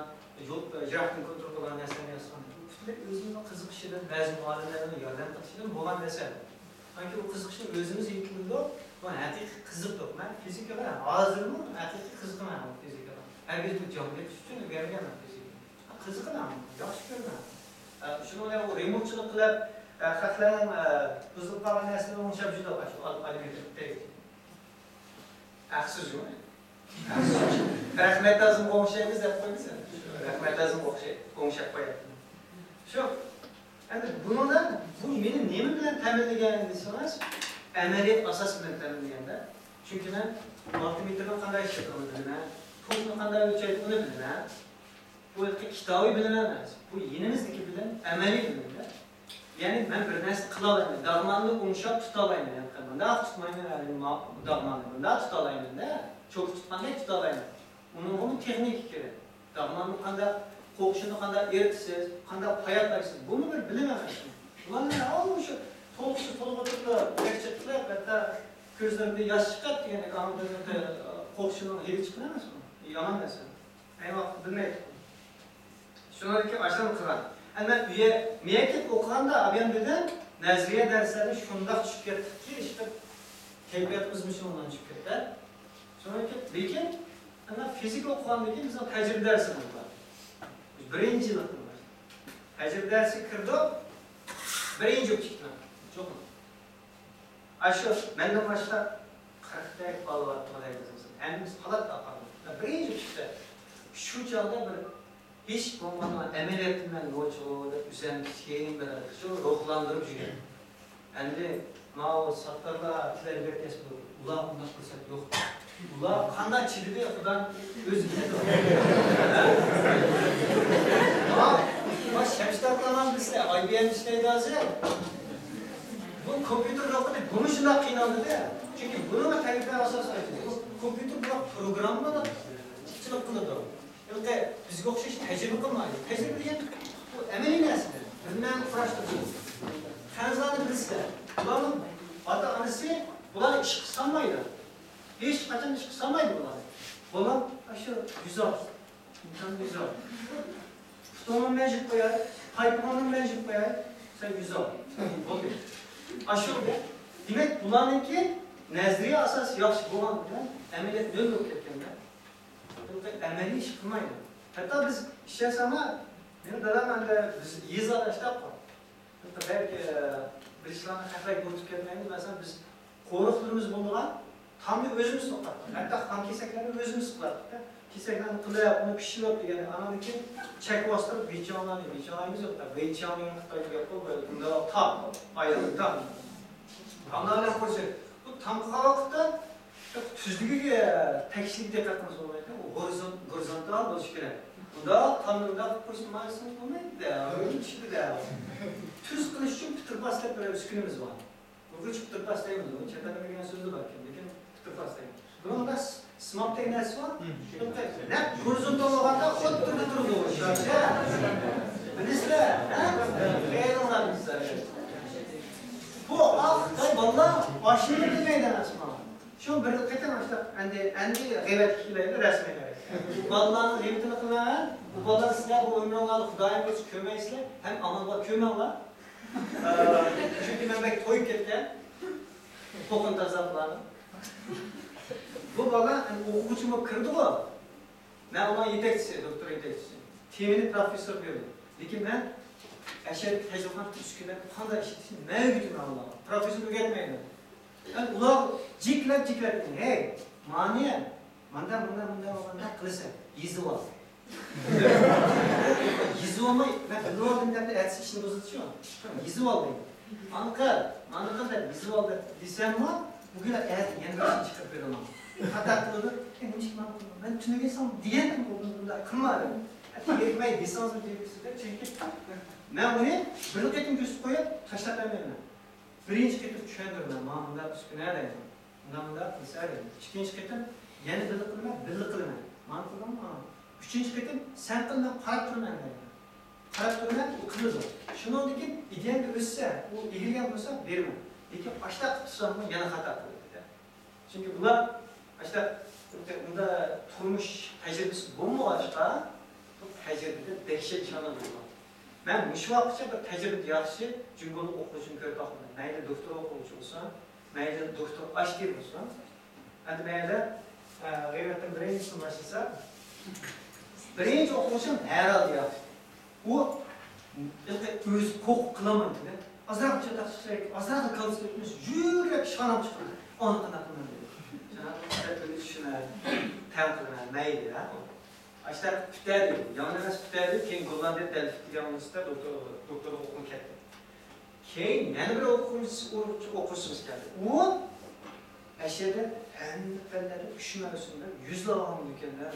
يول، يىراقتىن كونترول قىلغان نەرسىلەرنى ياسىغان. بۇ پۈتۈنلەي ئۆزىمىزنىڭ قىزىقىشىدىن، بەزى مۇئەللىملەرنىڭ ياردەم قىلىشىدىن بولغان نەرسە. چۈنكى ئۇ قىزىقىشنى ئۆزىمىز يېتىلدۇرۇپ، بۇ ھەقىقىي قىزىقتۇق. مەن فىزىكىغا ھازىرمۇ ھەقىقىي قىزىقىمەن، بۇ فىزىكىغا. ھەرگىز بۇ جان بېقىش ئۈچۈن ئۆگەنگەنمەن فىزىكىنى. قىزىقىمەن، ياخشى كۆرىمەن. ئە، شۇنىڭ بىلەن ئۇ رېمونتچىلىق قىلىپ، ئە، خەقلەرنىڭ، ئە، بۇزۇلۇپ قالغان نەرسىلىرىنى ئوڭشاپ يۈرىدۇ، شۇ ئال-، ئالىمىيەتتە. ھەقسىزغۇ. رەھمەت لازىمغا ئوڭشايمىز دەپ قويمىسا. رەھمەت لازىمغا ئوخشاي-، ئوڭشاپ قوياتتىم. شۇ. ئەمدى بۇنىڭدا بۇ مېنى نېمە بىلەن تەمىنلىگەن دېسىڭىز، ئەمەلىيەت ئاساس بىلەن تەمىنلىگەندە. چۈنكى مەن مۇلتىمېتىرنى قانداق ئىشلىتىدىغىنىنى بىلىمەن، توكنى قانداق ئۆلچەيدىغىنىنى بىلىمەن. بۇ يەردىكى كىتابىي بىلىم ئەمەس. بۇ يېنىمىزدىكى بىلىم، ئەمەلىي بىلىم-دە. يەنى مەن بىر نەرسە قىلالايمەن، داغماننى ئوڭشاپ تۇتالايمەن. يەنى مۇنداق تۇتمايمەن، يەنى ما-، داغماننى مۇنداق تۇتالايمەن-دە، چوكا تۇتقاندەك تۇتالايمەن. ئۇنىڭغىمۇ تېخنىكا كېرەك. داغماننى قانداق قوغۇشىنى قانداق ئېرىتىسىز، قانداق پاياقلايسىز، بۇمۇ بىر بىلىم ئەمەسمۇ؟ بۇلارنى ھەممە شۇ تولغۇسى تولغىتىپلا، لەكچە قىلىپ، ھەتتا كۆزلىرىمدىن ياش چىقىپ دېگەندەك، ئاڭ بىر قوغۇشىنىڭ ھېلى چىققىن ئەمەسمۇ؟ يامان نەرسە. ئەينى ۋاقىتتا بىلمەيتتۇق. شۇنىڭدىكى ئاشۇنى قىلغان. ئەمما ئۆيە، مېيەكىپ ئوقۇغاندا ئابىيان بىلەن نەزەرىيە دەرسلەرنى شۇنداق چۈشۈپ كەتتۇقكى، ئىشقىلىپ كەيپىياتىمىزمۇ شۇنىڭ بىلەن چۈشۈپ كەتتى. شۇنىڭدىكى، لېكىن ئەمما فىزىكا ئوقۇغاندىن كېيىن بىزنىڭ تەجرىبە دەرسىمىز بار. بىرىنچى يىللىقتىن باشلاپ. تەجرىبە دەرسىگە كىردۇق، بىرىنچى بوپ چىقتىم. شۇ. ئاشۇ مەندىن باشلاپ قىرىقتەك بالا بار، ھەممىسى قالاتتى ئاپامدا. بىرىنچى چىقتى. شۇ چاغدا بىر ھېچ بولمىغاندا ئەمەلىيەتتە مەن نوچىغۇ دەپ ئۆزۈمنى كىچىكىم بىر شۇ روھلاندۇرۇپ يۈرگەن. ئەمدى ماۋۇ ساتتارلار تىلەپ بەرگەچ، ئۇلار ئۇنداق پۇرسەت يوق. ئۇلار قانداق چىدىدى، خۇدا ئۆزى بىلىدۇ. ھە؟ ھە؟ شەمشىتات ئامان بىلسە، ئاي بى ئېم ئىشلەيدۇ ھازىر. بۇ كومپيۇتېر يوقىدى، بۇمۇ شۇنداق قىينالدى-دە. چۈنكى بۇنىڭغا تەلىپىلەر ئاساسەن. بۇ كومپيۇتېر بۇ پروگراممىلىق قىلىدۇ. ھېلىقى بىزگە ئوخشاش تەجرىبە قىلمايدۇ. تەجرىبە دېگەن بۇ ئەمەلىي نەرسىدە، بىلمەن قۇراشتۇرۇش. خەنزۇلارنى بىلىسىلەر. بۇلارنىڭ ئاتا-ئانىسى بۇلارنى ئىشقا سالمايدۇ. ھېچقاچان ئىشقا سالمايدۇ بۇلارنى. بالا ئاشۇ گۈزەل. ئىنسان گۈزەل. پۇتۇڭنى مەن يۇيۇپ قوياي، پايپىقىڭنى مەن يۇيۇپ قوياي، سەن گۈزەل. بولدى. ئاشۇ، دېمەك، بۇلارنىڭكى نەزەرىيە ئاساسى ياخشى بولغان بىلەن ئەمەلىيەت نۆل بولۇپ كەتكەندە، ئەمەلىي ئىش قىلمايدۇ. ھەتتا بىز ئىشلەنسەڭلار، مېنىڭ دادام ئەمدى بىز يېزا ئىشلەپقۇ. بەك، ئە، بىر ئىشلارنى خەقلەرگە ئۇنتۇپ كەتمەيمىز. مەسىلەن، بىز قورۇقلىرىمىز بولىدىغان تامنى ئۆزىمىز سوقاتتۇق. ھەتتا خام كېسەكلەرنى ئۆزىمىز قىلاتتۇق. كېسەكلەرنى قىلىپ، ئۇنى پىشۇرۇپ دېگەندە، ئاناندىن كېيىن چەك باستۇرۇپ، ۋېيچياڭلارنى، ۋېيچياڭ دەيمىز يوق، ۋېيچياڭ دېگەن خىتايدا گەپ بار، بۇنداق تام، ئايلىق تام. تاملار بىلەن قورشاش. بۇ تام قىلغان ۋاقىتتا تۈزلۈكىگە تەكشىگە دىققەت قىلمىسا بولمايدۇ. ئۇ گورزون-، گورزونتال بولۇشى كېرەك. بۇنداق تامنى بۇنداق قىلىپ قويسا مايسىڭىز بولمايدۇ-دە، ئۆينىڭ ئىچىدە-دە. تۈز قىلىش ئۈچۈن پىتىرپاس دەپ بىر ئۈسكۈنىمىز بار. ئۇيغۇرچە پىتىرپاس دەيمىز، ئۇنى چەت ئەلدە بىلگەن سۆزى بار ئىكەن، لېكىن پىتىرپاس دەيمىز. بۇنىڭدا س-، سىماب دېگەن نەرسە بار. نەق گورزونتال بولغاندا ئوتتۇرىدا تۇرىدۇ. بىلىسىلەر، ھە؟ خەيرىڭلار بىلىسىلەر. بۇ ئاق خىتاي بالىلار ئاشۇنى بىلمەيدۇ ئەمەسمۇ. شۇ بىر قېتىم ئاشۇنداق ئەندى، ئەندى غەيۋەتكە كېلەيلى رەسمىي غەيۋەت. بۇ بالىلارنىڭ غەيۋىتىنى قىلماڭ. بۇ بالىلار سىلەر بۇ ئۆمرۈڭلاردا خۇدايىم بۇيرۇسا كۆرمەيسىلەر. ھەم ئامال بار كۆرمەڭلار. ئە، چۈنكى مەن بەك تويۇپ كەتكەن. قوقۇن تازا بۇلارنىڭ. بۇ بالا ئەمدى ئوقۇغۇچى بولۇپ كىردىغۇ. مەن ئۇلارنىڭ يېتەكچىسى، دوكتور يېتەكچىسى. تېمىنى پروفېسسور بېرىدۇ. لېكىن مەن ئەشەددىي تەجرىبىخانا ئۈسكۈنلەردە قانداق ئىشلىتىشنى مەن ئۆگىتىمەن ئۇلارغا. پروفېسسور ئۆگەتمەيدۇ. مەن ئۇلار جىكلەپ، جىكلەپ، ھەي، مانى، ماندا، ماندا، ماندا، ماندا قىلىسەن، يېزىۋال. يېزىۋالماي، مەن بىلىۋالدىم دەپ ئەتىسى ئىشنى بۇزىدىچۇ. يېزىۋال دەيدۇ. ئانا قىل، مانا قىل دەپ يېزىۋال دەپ دېسەممۇ، بۈگۈن ئەتە يەنە بىر ئىشنى چىقىرىپ بېرىمەن. خاتا قىلىدۇ. ئەي، نېمىشقا مانا قىلدىڭ؟ مەن تۈنۈگۈن ساڭا دېگەنتىم، بۇنداق قىلما دەپ. ئەتە كېرەكمەي دېسىڭىزمۇ دېيىپسىز-دە، چۈنكى مەن ئۇنى بىر قېتىم كۆرسىتىپ قويۇپ تاشلاپ بەرمەيمەن. بىرىنچى قېتىم چۈشەندۈرىمەن، مانا مۇنداق ئۈسكۈنە دەيمەن. مۇنداق مۇنداق قىلسا دەيمەن. ئىككىنچى قېتىم يەنە بىللە قىلىمەن، بىللە قىلىمەن. مانا قىلدىڭمۇ؟ ئۈچىنچى قېتىم سەن قىل، مەن قاراپ تۇرىمەن دەيمەن. قاراپ تۇرىمەن، ئۇ قىلىدۇ. شۇنىڭدىن كېيىن ئىدىيەمگە ئۆتسە، ئۇ ئېگىلگەن بولسا بېرىمەن. لېكىن ئاشۇنداق قىلىپ تۇرساممۇ يەنە خاتا قىلىدۇ. چۈنكى بۇلار ئاشۇنداق بۇنداق تۇرمۇش تەجرىبىسى بولمىغاچقا، بۇ تەجرىبىدە دەھشەت ئىشلارنى بىلىدۇ. مەن مۇشۇ ۋاقىتقىچە بىر تەجرىبىدە ياخشى جۇڭگولۇق ئوقۇغۇچىنى كۆرۈپ باقمىدىم. مەيلى دوكتور ئوقۇغۇچى بولسۇن، مەيلى دوكتور ئاچتى بولسۇن. ئەمدى مەيلى، ئە، غەيۋەتتىن بىرىنچىسىنى باشلىسا، بىرىنچى ئوقۇغۇچىم ھەرھالدا ياخشى. ئۇ ھېلىقى ئۆزى قورقۇپ قىلالمايدۇ-دە. ئازراق چاتاق چىقسا، ئازراق كاللىسى ئۆتمىسە، يۈگۈرۈپ ئىشخانىغا چىقىدۇ. ئۇنى قانداق قىلىمەن دەيدۇ. شۇڭا دەپ بۇنى چۈشىنە، تەڭ قىلىمەن، مەيلى، ھە. ئاشۇنداق پۈتتى دېدى. يامان ئەمەس، پۈتتى دېدى. كېيىن گوللاندىيە دەلفىت دېگەن ئۇنىۋېرسىتېتتا دوكتور، دوكتورلۇق ئوقۇغىلى كەتتى. كېيىن يەنە بىر ئوقۇغۇچىسى، ئوقۇغۇچىمىز كەلدى. ئۇ ئەشەدە ھەممە پەنلەردە ئۈچ مەۋسۇمدا يۈزلا ئالغان ئىكەن-دە.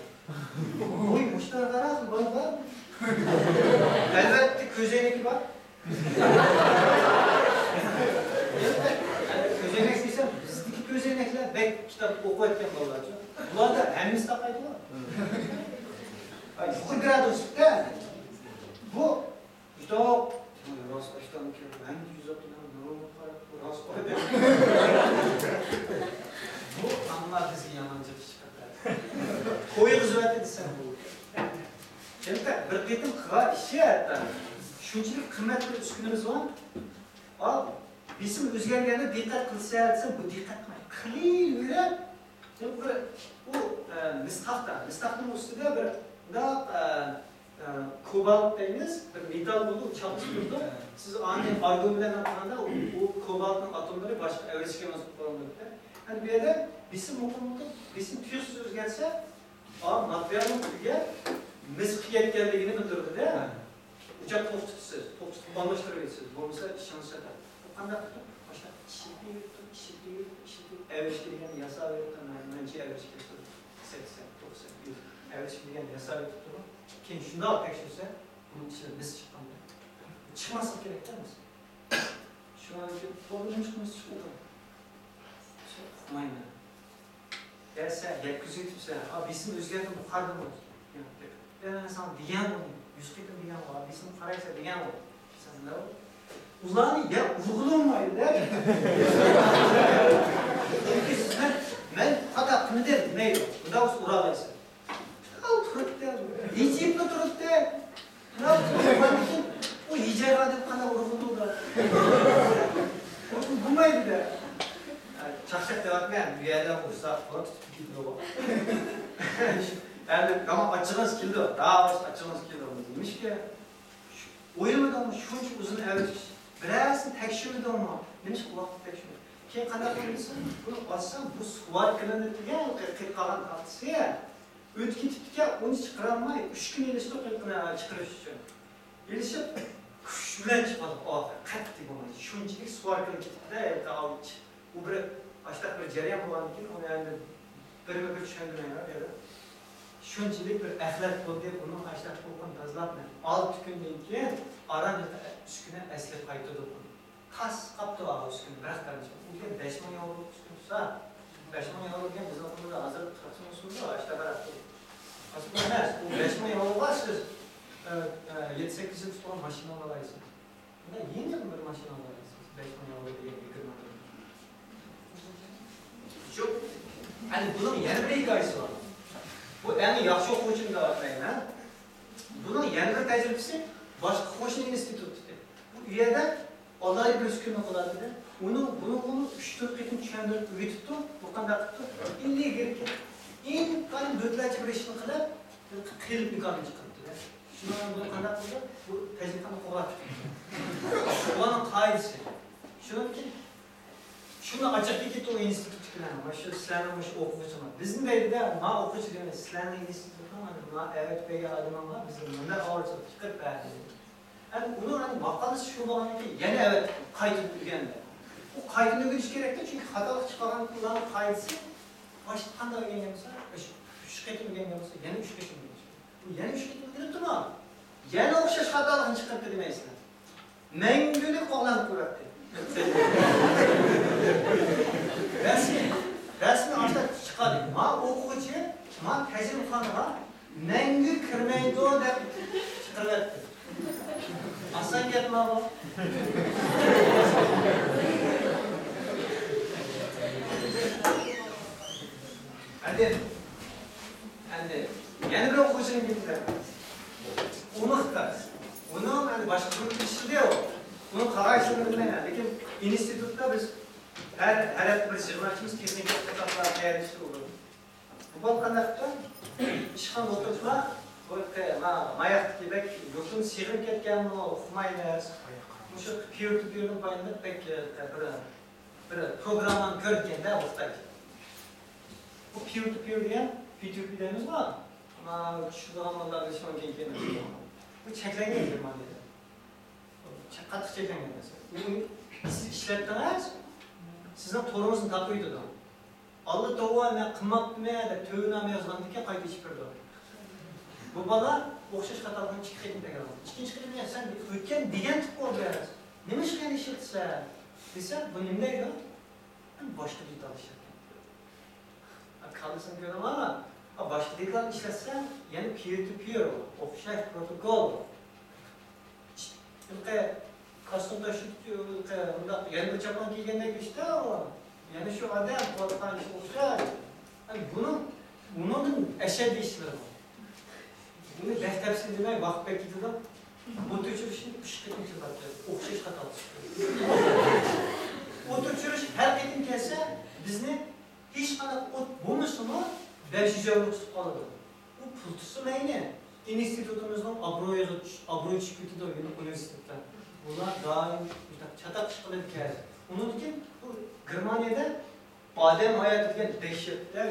ۋوي، مۇشۇنداق بار-ا، بار، بار. ئەلۋەتتە، كۆزەينىكى بار. كۆزەينەك دېسەم، بىزدىكى كۆزەينەكلەر بەك كىتاب ئوقۇۋەتكەن بالىلارچۇ. بۇلاردا ھەممىسى تاقايدىغۇ. يۇقىرى گرادۇسلۇقتا بۇ يوق. راست ئاشتانكەن، مەن يۈز ئاتمىش نۇرغۇن قاراپ، راست ئايدەم. بۇ ئامما بىزگە يامان جىق ئىش قىلدى. قويغۇزۇۋەتتى دېسەم بولىدۇ. چۈنكى بىر قېتىم قىلغان ئىشى ھەتتا شۇنچىلىك قىممەت بىر ئۈسكۈنىمىز بار. ئا، بېسىم ئۆزگەرگەندە دىققەت قىلسا دېسەم، بۇ دىققەت قىلماي قىلىۋېرىپ، بىر، ئۇ، ئە، مىس تاختا، مىس تاختىنىڭ ئۈستىدە بىر مۇنداق، ئە، ئە، كوبالت دەيمىز، بىر مېتال بولىدۇ، ئۇ چاپلىشىپ تۇرىدۇ. سىز ئانى ئارگون بىلەن ئاتقاندا، ئۇ، ئۇ كوبالتنىڭ ئاتوملىرى باشقا ئەۋرىشكە ماس بولۇپ قالىدۇ. ئەمدى بۇ يەردە بېسىم مۇقىم بولۇپ، بېسىم تۇيۇقسىز ئۆزگەرسە، ئا، ماتېرىيالنىڭ تۈۋىگە مىس قېلىپ كەتكەنلىكىنى بىلدۈرىدۇ-دە. ئۇ چاغدا توختىتىسىز، توختىتىپ ئالماشتۇرۇۋېتىسىز، بولمىسا ئىشىڭىز چاتاق. بۇ قانداق قىلىپ؟ ئاشۇنداق ئىشلىتىۋېرىپتۇ، ئىشلىتىۋېرىپ، ئىشلىتىۋېرىپ، ئەۋرىشكە دېگەن ياساۋېرىپتۇ، مەن-، مەنچە ئەۋرىشكە ياسىدىم. سەكسەن، توقسان، يۈز. ئەۋرىشكە دېگەن ياساۋېتىپتۇ. كېيىن شۇنداق تەكشۈرسە، بۇنىڭ ئىچىدە مىس چىققان. چىقماسلىق كېرەك-تە مىس. شۇنىڭ ئۈچۈن توغرا نېمە چىقمىسا چىقىدۇ. ئۇقمايمەن. يا سەن يەتكۈزۈۋېتىپسەن، ئا، بېسىم ئۆزگەردىمۇ، قارىدىمۇ؟ يا، يا، ساڭا دېگەنغۇ، يۈز قېتىم دېگەنغۇ، ئا، بېسىم قارايسەن دېگەنغۇ. سەن نېمە؟ ئۇلارنى يا ئۇرغىلى بولمايدۇ-دە. چۈنكى سىز، مەن، مەن خاتا قىلمىدىم دېمەيدۇ. ئۇنداق بولسا ئۇرالايسەن. ئاۋۇ تۇرۇپتۇ. ھىجىيىپلا تۇرۇپتۇ. ئۇ ھىجايغا دەپ قانداق ئۇرغىلى بولىدۇ؟ ئۇرغىلى بولمايدۇ-دە. چاقچاق دەۋاتىمەن، بۇ يەردە ئۇرساق، قولۇم تۇتۇپ كېتىدۇ. ئەمدى يامان ئاچچىقىڭىز كېلىدۇ، راست ئاچچىقىڭىز كېلىدۇ. نېمىشقا؟ ئويلىمىدىڭمۇ؟ شۇنچە ئۇزۇن ئەۋرىشىش. بىرەرسىنى تەكشۈرمىدىڭمۇ؟ نېمىشقا ۋاقىت تەكشۈرمىدىڭ؟ كېيىن قانداق قىلىسىز؟ بۇنى ئاچسام، بۇ سۇۋاركىلىنىپ دېگەن قېلىپ قالغان تاختىسى. ئۆتۈپ كېتىپتىكەن، ئۇنى چىقىرالماي، ئۈچ كۈن ئېلىشتۇق قېلىپنى چىقىرىش ئۈچۈن. ئېلىشىپ، كۈچ بىلەن چىقاردۇق، ئاخىرى قەتئىي بولمايدۇ. شۇنچىلىك سۇۋاركىلىنىپ كېتىپتۇ-دە، ھېلىقى ئاۋۇ ئىچ. ئۇ بىر، ئاشتاق بىر جەريان بولغاندىن كېيىن، ئۇنى ئەمدى بىرمۇ بىر چۈشەندۈرمەيمەن بۇ يەردە. شۇنچىلىك بىر ئەخلەت بولدى، ئۇنىڭ ئاشتاق قۇلىقىنى تازىلاپ، مەن ئالتە كۈندىن كېيىن ئاران ئۈسكۈنە ئەسلىگە قايتۇردۇق ئۇنى. تاس قاپتۇ ئاۋۇ ئۈسكۈنە، بىراق قارىمىسا. ئۇ دېگەن بەش مىڭ ياۋرولۇق ئۈسكۈنە تۇرسا، بەش مىڭ ياۋرو دېگەن بىزنىڭ قولىمىزدا ھازىر قىرىق مىڭ سومدۇ، ئاشتا بىراق. ئاساسىي ئەمەس، ئۇ بەش مىڭ ياۋروغا سىز، ئە، ئە، يەتتە سەككىز يىل تۇتقان ماشىنا ئالالايسىز. مانا يېڭى بىر ماشىنا ئالالايسىز، بەش مىڭ ياۋرو دېگەن يىگىرمە مىڭ. شۇ، ئەنە بۇنىڭ يەنە بىر ھېكايىسى بار. بۇ ئەڭ ياخشى ئوقۇغۇچىم دەۋاتمايمەن. بۇنىڭ يەنە بىر تەجرىبىسى باشقا قوشنا ئىنستىتۇتتىكى. بۇ يەردە ئالاھىدە بىر ئۈسكۈنە قىلاتتى. ئۇنىڭ، بۇنىڭغىمۇ ئۈچ، تۆت قېتىم چۈشەندۈرۈپ ئۆگىتىپتۇ. بۇ قانداق قىپتۇ؟ ئىلگىرىكى ئىنتايىن دۆتلەرچە بىر ئىشنى قىلىپ، قېلىپ نىكاھنى چىقىرىپتۇ. شۇنىڭ بىلەن قانداق قىلدى؟ بۇ تەجرىبىنى قوغلاپ چىقتى. ئۇلارنىڭ قائىدىسى. شۇنىڭ ئۈچۈن شۇنى ئاچىقى كېتىپ ئۇ ئىنستىتۇتتىكىلەرنىڭ، مۇشۇ سىلەرنىڭ مۇشۇ ئوقۇغۇچىڭلار. بىزنى دەيدۇ-دە، ما ئوقۇغۇچى دېگەن، سىلەرنىڭ ئىنستىتۇتنىڭ، مانا، ئەۋەتىپ بەرگەن ئادىمىڭلار بىزنى مۇنداق ئاۋارىچىلىققا چىقىرىپ بەردى. ئەمدى ئۇنىڭ ئەمدى ماقالىسى شۇ بولغاندىن كېيىن يەنە ئەۋەتتى، قايتىدىن ئۆگەندى. ئۇ قايتىدىن ئۆگىنىش كېرەكتە، چۈنكى خاتالىق چىقارغان ئۇلارنىڭ قائىدىسى، باشتا قانداق ئۆگەنگەن بولسا، ئۈچ، ئۈچ قېتىم ئۆگەنگەن بولسا، يەنە ئۈچ قېتىم ئۆگىنىش كېرەك. ئۇ يەنە ئۈچ قېتىم ئۆگىنىپتۇما، يەنە ئوخشاش خاتالىقنى چىقىرىپتۇ دېمەيسىلەر. مەڭگۈلۈك قوغلىنىپ تۇراتتى. رەسمىي، رەسمىي ئاشۇنداق چىقاردى. ما ئوقۇغۇچى، ما تەجرىبىخانىغا مەڭگۈ كىرمەيدۇ دەپ چىقىرىۋەتتى. ئاسان گەپما بۇ. ئەمدى، ئەمدى يەنە بىر ئوقۇغۇچىنىڭ گېپىدە. ئۇنىڭ، ئۇنىڭ ئەمدى باشقا بىر ئىشلىدى ئۇ. ئۇنىڭ قالايمىقانلىقىنى بىلمەيمەن. لېكىن ئىنستىتۇتتا بىز ھەر ھەر ھەپتە بىر يىغىنچىمىز تېخنىكا ئوقۇتقۇچىلار تەييارلىشىپ تۇرىدۇ. بۇ بالا قانداق قىپتۇ؟ ئىشخانىدا ئولتۇرۇپلا، بۇ ما-، ماياقتىكى بەك يۇرتىمىز سېغىنىپ كەتكەنمۇ ئۇقمايمىز. مۇشۇ پىيۇر تۇ پىيۇرنى پايدىلىنىپ بەك، بىر، بىر پروگراممانى كۆرۈپكەن-دە، بۇ خىتاي. بۇ پىيۇر تۇ پىيۇر دېگەن، پى تۇ پى دەيمىزغۇ، ما، چۈشىدىغان بالىلار بىلىشى مۇمكىن ئىكەن. بۇ چەكلەنگەن گېرمانىيەدە. چە-، قاتتىق چەكلەنگەن نەرسە. ئۇنى سىز ئىشلەتتىڭىز، سىزنىڭ تورىڭىزنى تاپىۋېتىدۇ. ئاللا توۋا، مەن قىلماپتىمەن دەپ تۆۋىنامە يازغاندىن كېيىن قايتا ئىچىپ كىرىدۇ. بۇ بالا ئوخشاش خاتالىقنى ئىككى قېتىم تەكرارلىدى. ئىككىنچى قېتىم يەنە سەن ئۆتكەن دېگەن تۇق بولدى. نېمە ئىشقا يەنە ئىشلىتىسەن دېسە، بۇ نېمە دەيدۇ؟ مەن باشقا دېتال ئىشلەتكەن. كاللىسىنى كۆرۈڭلار. باشقا دېتال ئىشلەتسە، يەنە پىير تۇ پىير، ئوخشاش پروتوكول. ھېلىقى كاستيۇم تاشلىدىچۇ، ھېلىقى مۇنداق يەنە بىر چاپان كىيگەندەك ئىشتا ئۇ. يەنە شۇ ئادەم قىلىۋاتقان ئىشى ئوخشاش. ئەي، بۇنىڭ، بۇنىڭدىن ئەشەددىي ئىشلىرى بار. بۇنى بەك تەپسىلىي دېمەي، ۋاقىت بەك كېتىدۇ. ئوتتۇرا چۈشۈرۈشنى ئۈچ قېتىم تەكرار قىلىدۇ. ئوخشاش خاتا. ئوتتۇرا چۈشۈرۈش ھەر قېتىم كەلسە، بىزنى ھېچقانداق ئوت بولمىسىمۇ، بەش يۈز يەۋرو تۇتۇپ قالىدۇ. ئۇ پۇل تۇتسا مەيلى، ئىنستىتۇتىمىزنىڭ ئابرۇيىغا چۈش-، ئابرۇيى چۈشۈپ كېتىدۇ، يەنە ئۇنىۋېرسىتېتتا. ئۇلار دائىم مۇشۇنداق چاتاق ئىش قىلىدىكەن. ئۇنىڭدىن كېيىن بۇ گېرمانىيەدە ئادەم ھاياتى دېگەن دەھشەت-دە،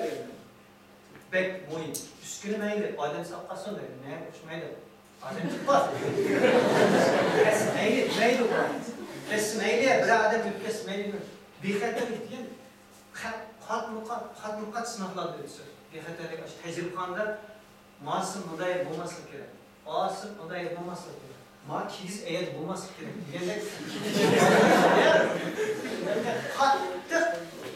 بەك مۇھىم. ئۈسكۈنە مەيلى، ئادەم ساقلاسۇن دەيدۇ، مەن ئوخشىمايدۇ. ئادەم چىقماس. كەتسە مەيلى، دېمەيدۇ. كەتسە مەيلى، بىر ئادەم ئۆلۈپ كەتسە مەيلى. بىخەتەرلىك دېگەن قە-، قاتمۇ قات، قاتمۇ قات سىناقلاردىن ئۆتسە. بىخەتەرلىك ئاشۇ تەجرىبىخانىدا ماسا مۇنداق بولماسلىقى كېرەك. ئاسا مۇنداق بولماسلىقى كېرەك. ما كىگىز ئەيەر بولماسلىقى كېرەك دېگەندەك. قاتتىق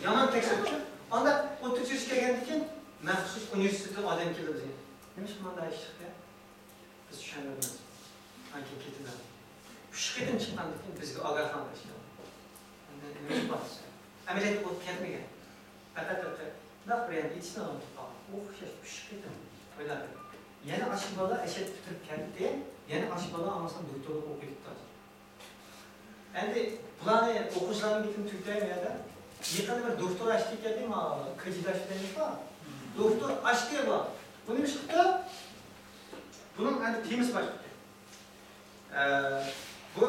يامان تەكشۈرۈپ، ئانداق ئوتتۇرا چۈشۈرۈش كەلگەندىن كېيىن مەخسۇس ئۇنىۋېرسىتېتتىن ئادەم كېلىدۇ بىزگە. نېمىشقا مۇنداق ئىش چىقتى؟ بىز چۈشەندۈرىمىز. ئاندىن كېيىن كېتىدۇ. ئۈچ قېتىم چىققاندىن كېيىن بىزگە ئاگاھلاندۇرۇش كەلدى. ئەمدى نېمە ئىش بار دېسە، ئەمەلىيەتتە ئوت كەتمىگەن. پەقەت بىر قېتىم، بىر يەردە ئېتىشنى ئۇنتۇپ قالغان. ئوخشاش ئۈچ قېتىم. ئويلاپ بېقىڭ. يەنە ئاشۇ بالا ئەشەددىي پۈتتۈرۈپ كەتتى. يەنە ئاشۇ بالا ئاڭلىسام دوكتورلۇق ئوقۇيدۇ ھازىر. ئەمدى بۇلارنى ئوقۇغۇچىلارنىڭ گېپىنى تۈگىتەي بۇ يەردە. يېقىندا بىر دوكتور ئاشتى كەلدى، ما كىجىداش دەيمىزغۇ. دوكتور ئاشتى بۇ. بۇ نېمە چىقىپتۇ؟ بۇنىڭ ئەمدى تېمىسى باشقىكەن. ئە، بۇ،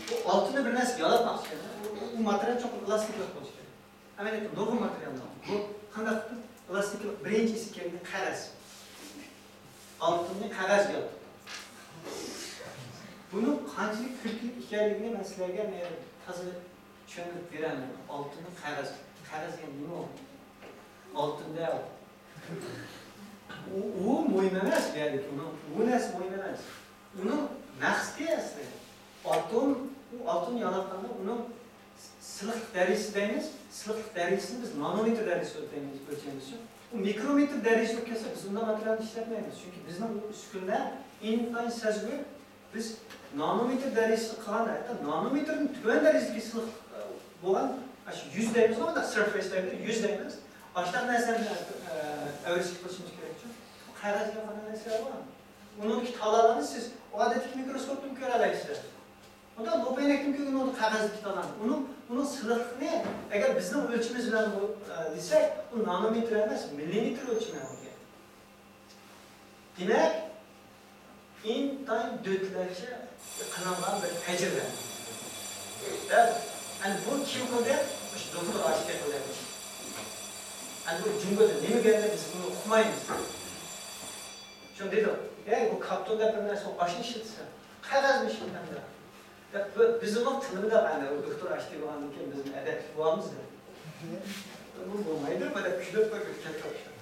بۇ ئالتۇننى بىر نەرسە يالاتماقچى ئىكەن. ئۇ، ئۇ ماتېرىيال چوقۇم ئېلاستىكلىق بولۇشى كېرەك. ئەمەلىيەتتە نۇرغۇن ماتېرىياللار. بۇ قانداق ئېلاستىكلىق؟ بىرىنچىسى كەلگىنى قەغەز. ئالتۇننى قەغەزگە يالىتىپتۇ. بۇنىڭ قانچىلىك كۈلكىلىك ئىكەنلىكىنى مەن سىلەرگە مەن تازا چۈشەندۈرۈپ بېرەلمەيمەن. ئالتۇننى قەغەز، قەغەز دېگەن نېمە ئۇ؟ ئالتۇن دە ئۇ. ئۇ، ئۇ مۇھىم ئەمەس بۇ يەردىكى، ئۇنىڭ ئۇ نەرسە مۇھىم ئەمەس. ئۇنىڭ مەقسىتى ئەسلى ئالتۇن، ئۇ ئالتۇن يالاتقاندا ئۇنىڭ سىلىقلىق دەرىجىسى دەيمىز، سىلىقلىق دەرىجىسىنى بىز نانومېتىر دەرىجىسىدە دەيمىز، ئۆلچەيمىزچۇ. ئۇ مىكرومېتىر دەرىجىسىگە كەلسە، بىز ئۇنداق ماتېرىيالنى ئىشلەتمەيمىز. چۈنكى بىزنىڭ ئۇ ئۈسكۈنىلەر ئىنتايىن سەزگۈر. بىز نانومېتىر دەرىجىسىگە قىلغاندا، ھەتتا نانومېتىردىن تۆۋەن دەرىجىدىكى سىلىقلىق، ئە، بولغان، ئاشۇ يۈز دەيمىز، مۇنداق سىرفېيس دەيمىز، يۈز دەيمىز. ئاشۇنداق نەرسىلەرنى، ئە، ئەۋرىشكە قىلىشىمىز كېرەكچۇ. بۇ قەغەزگە قارىغان نەرسىلەر بار. ئۇنىڭدىكى تالالارنى سىز ئادەتتىكى مىكروسكوپتىن كۆرەلەيسىز. ئۇندا لوپەينەكتىن كۆرگەن ئۇنىڭ قەغەزدىكى تالانى. ئۇنىڭ، ئۇنىڭ سىلىقلىقىنى ئەگەر بىزنىڭ ئۆلچىمىمىز بىلەن بۇ، ئە، دېسەك، ئۇ نانومېتىر ئەمەس، مىللىمېتىر ئۆلچىمى بولىدىكەن. دېمەك، ئىنتايىن دۆتلەرچە قىلىنغان بىر تەجرىبە. ۋە ئەنە بۇ كىم قىلدى؟ مۇشۇ دوكتور ئاشتى قىلدى. ئەنە بۇ جۇڭگودا نېمە گەپنى بىز بۇنى ئۇقمايمىز. شۇنى دېدۇق، ئەي، بۇ كارتون دەپ بىر نەرسە ئاشۇنى ئىشلىتىسەن، قەغەزنى ئىشلىتەمدۇ؟ دەپ، بۇ، بىز ئۇنىڭ تىلىدا، ئەنە، ئۇ دوكتور ئاشتى بولغاندىن كېيىن بىز ئەدەپلىك بولىمىز دەپ. بۇ بولمايدۇ، بۇ دەپ كۈلۈپ قويۇپ كەتتى ئوخشاپ.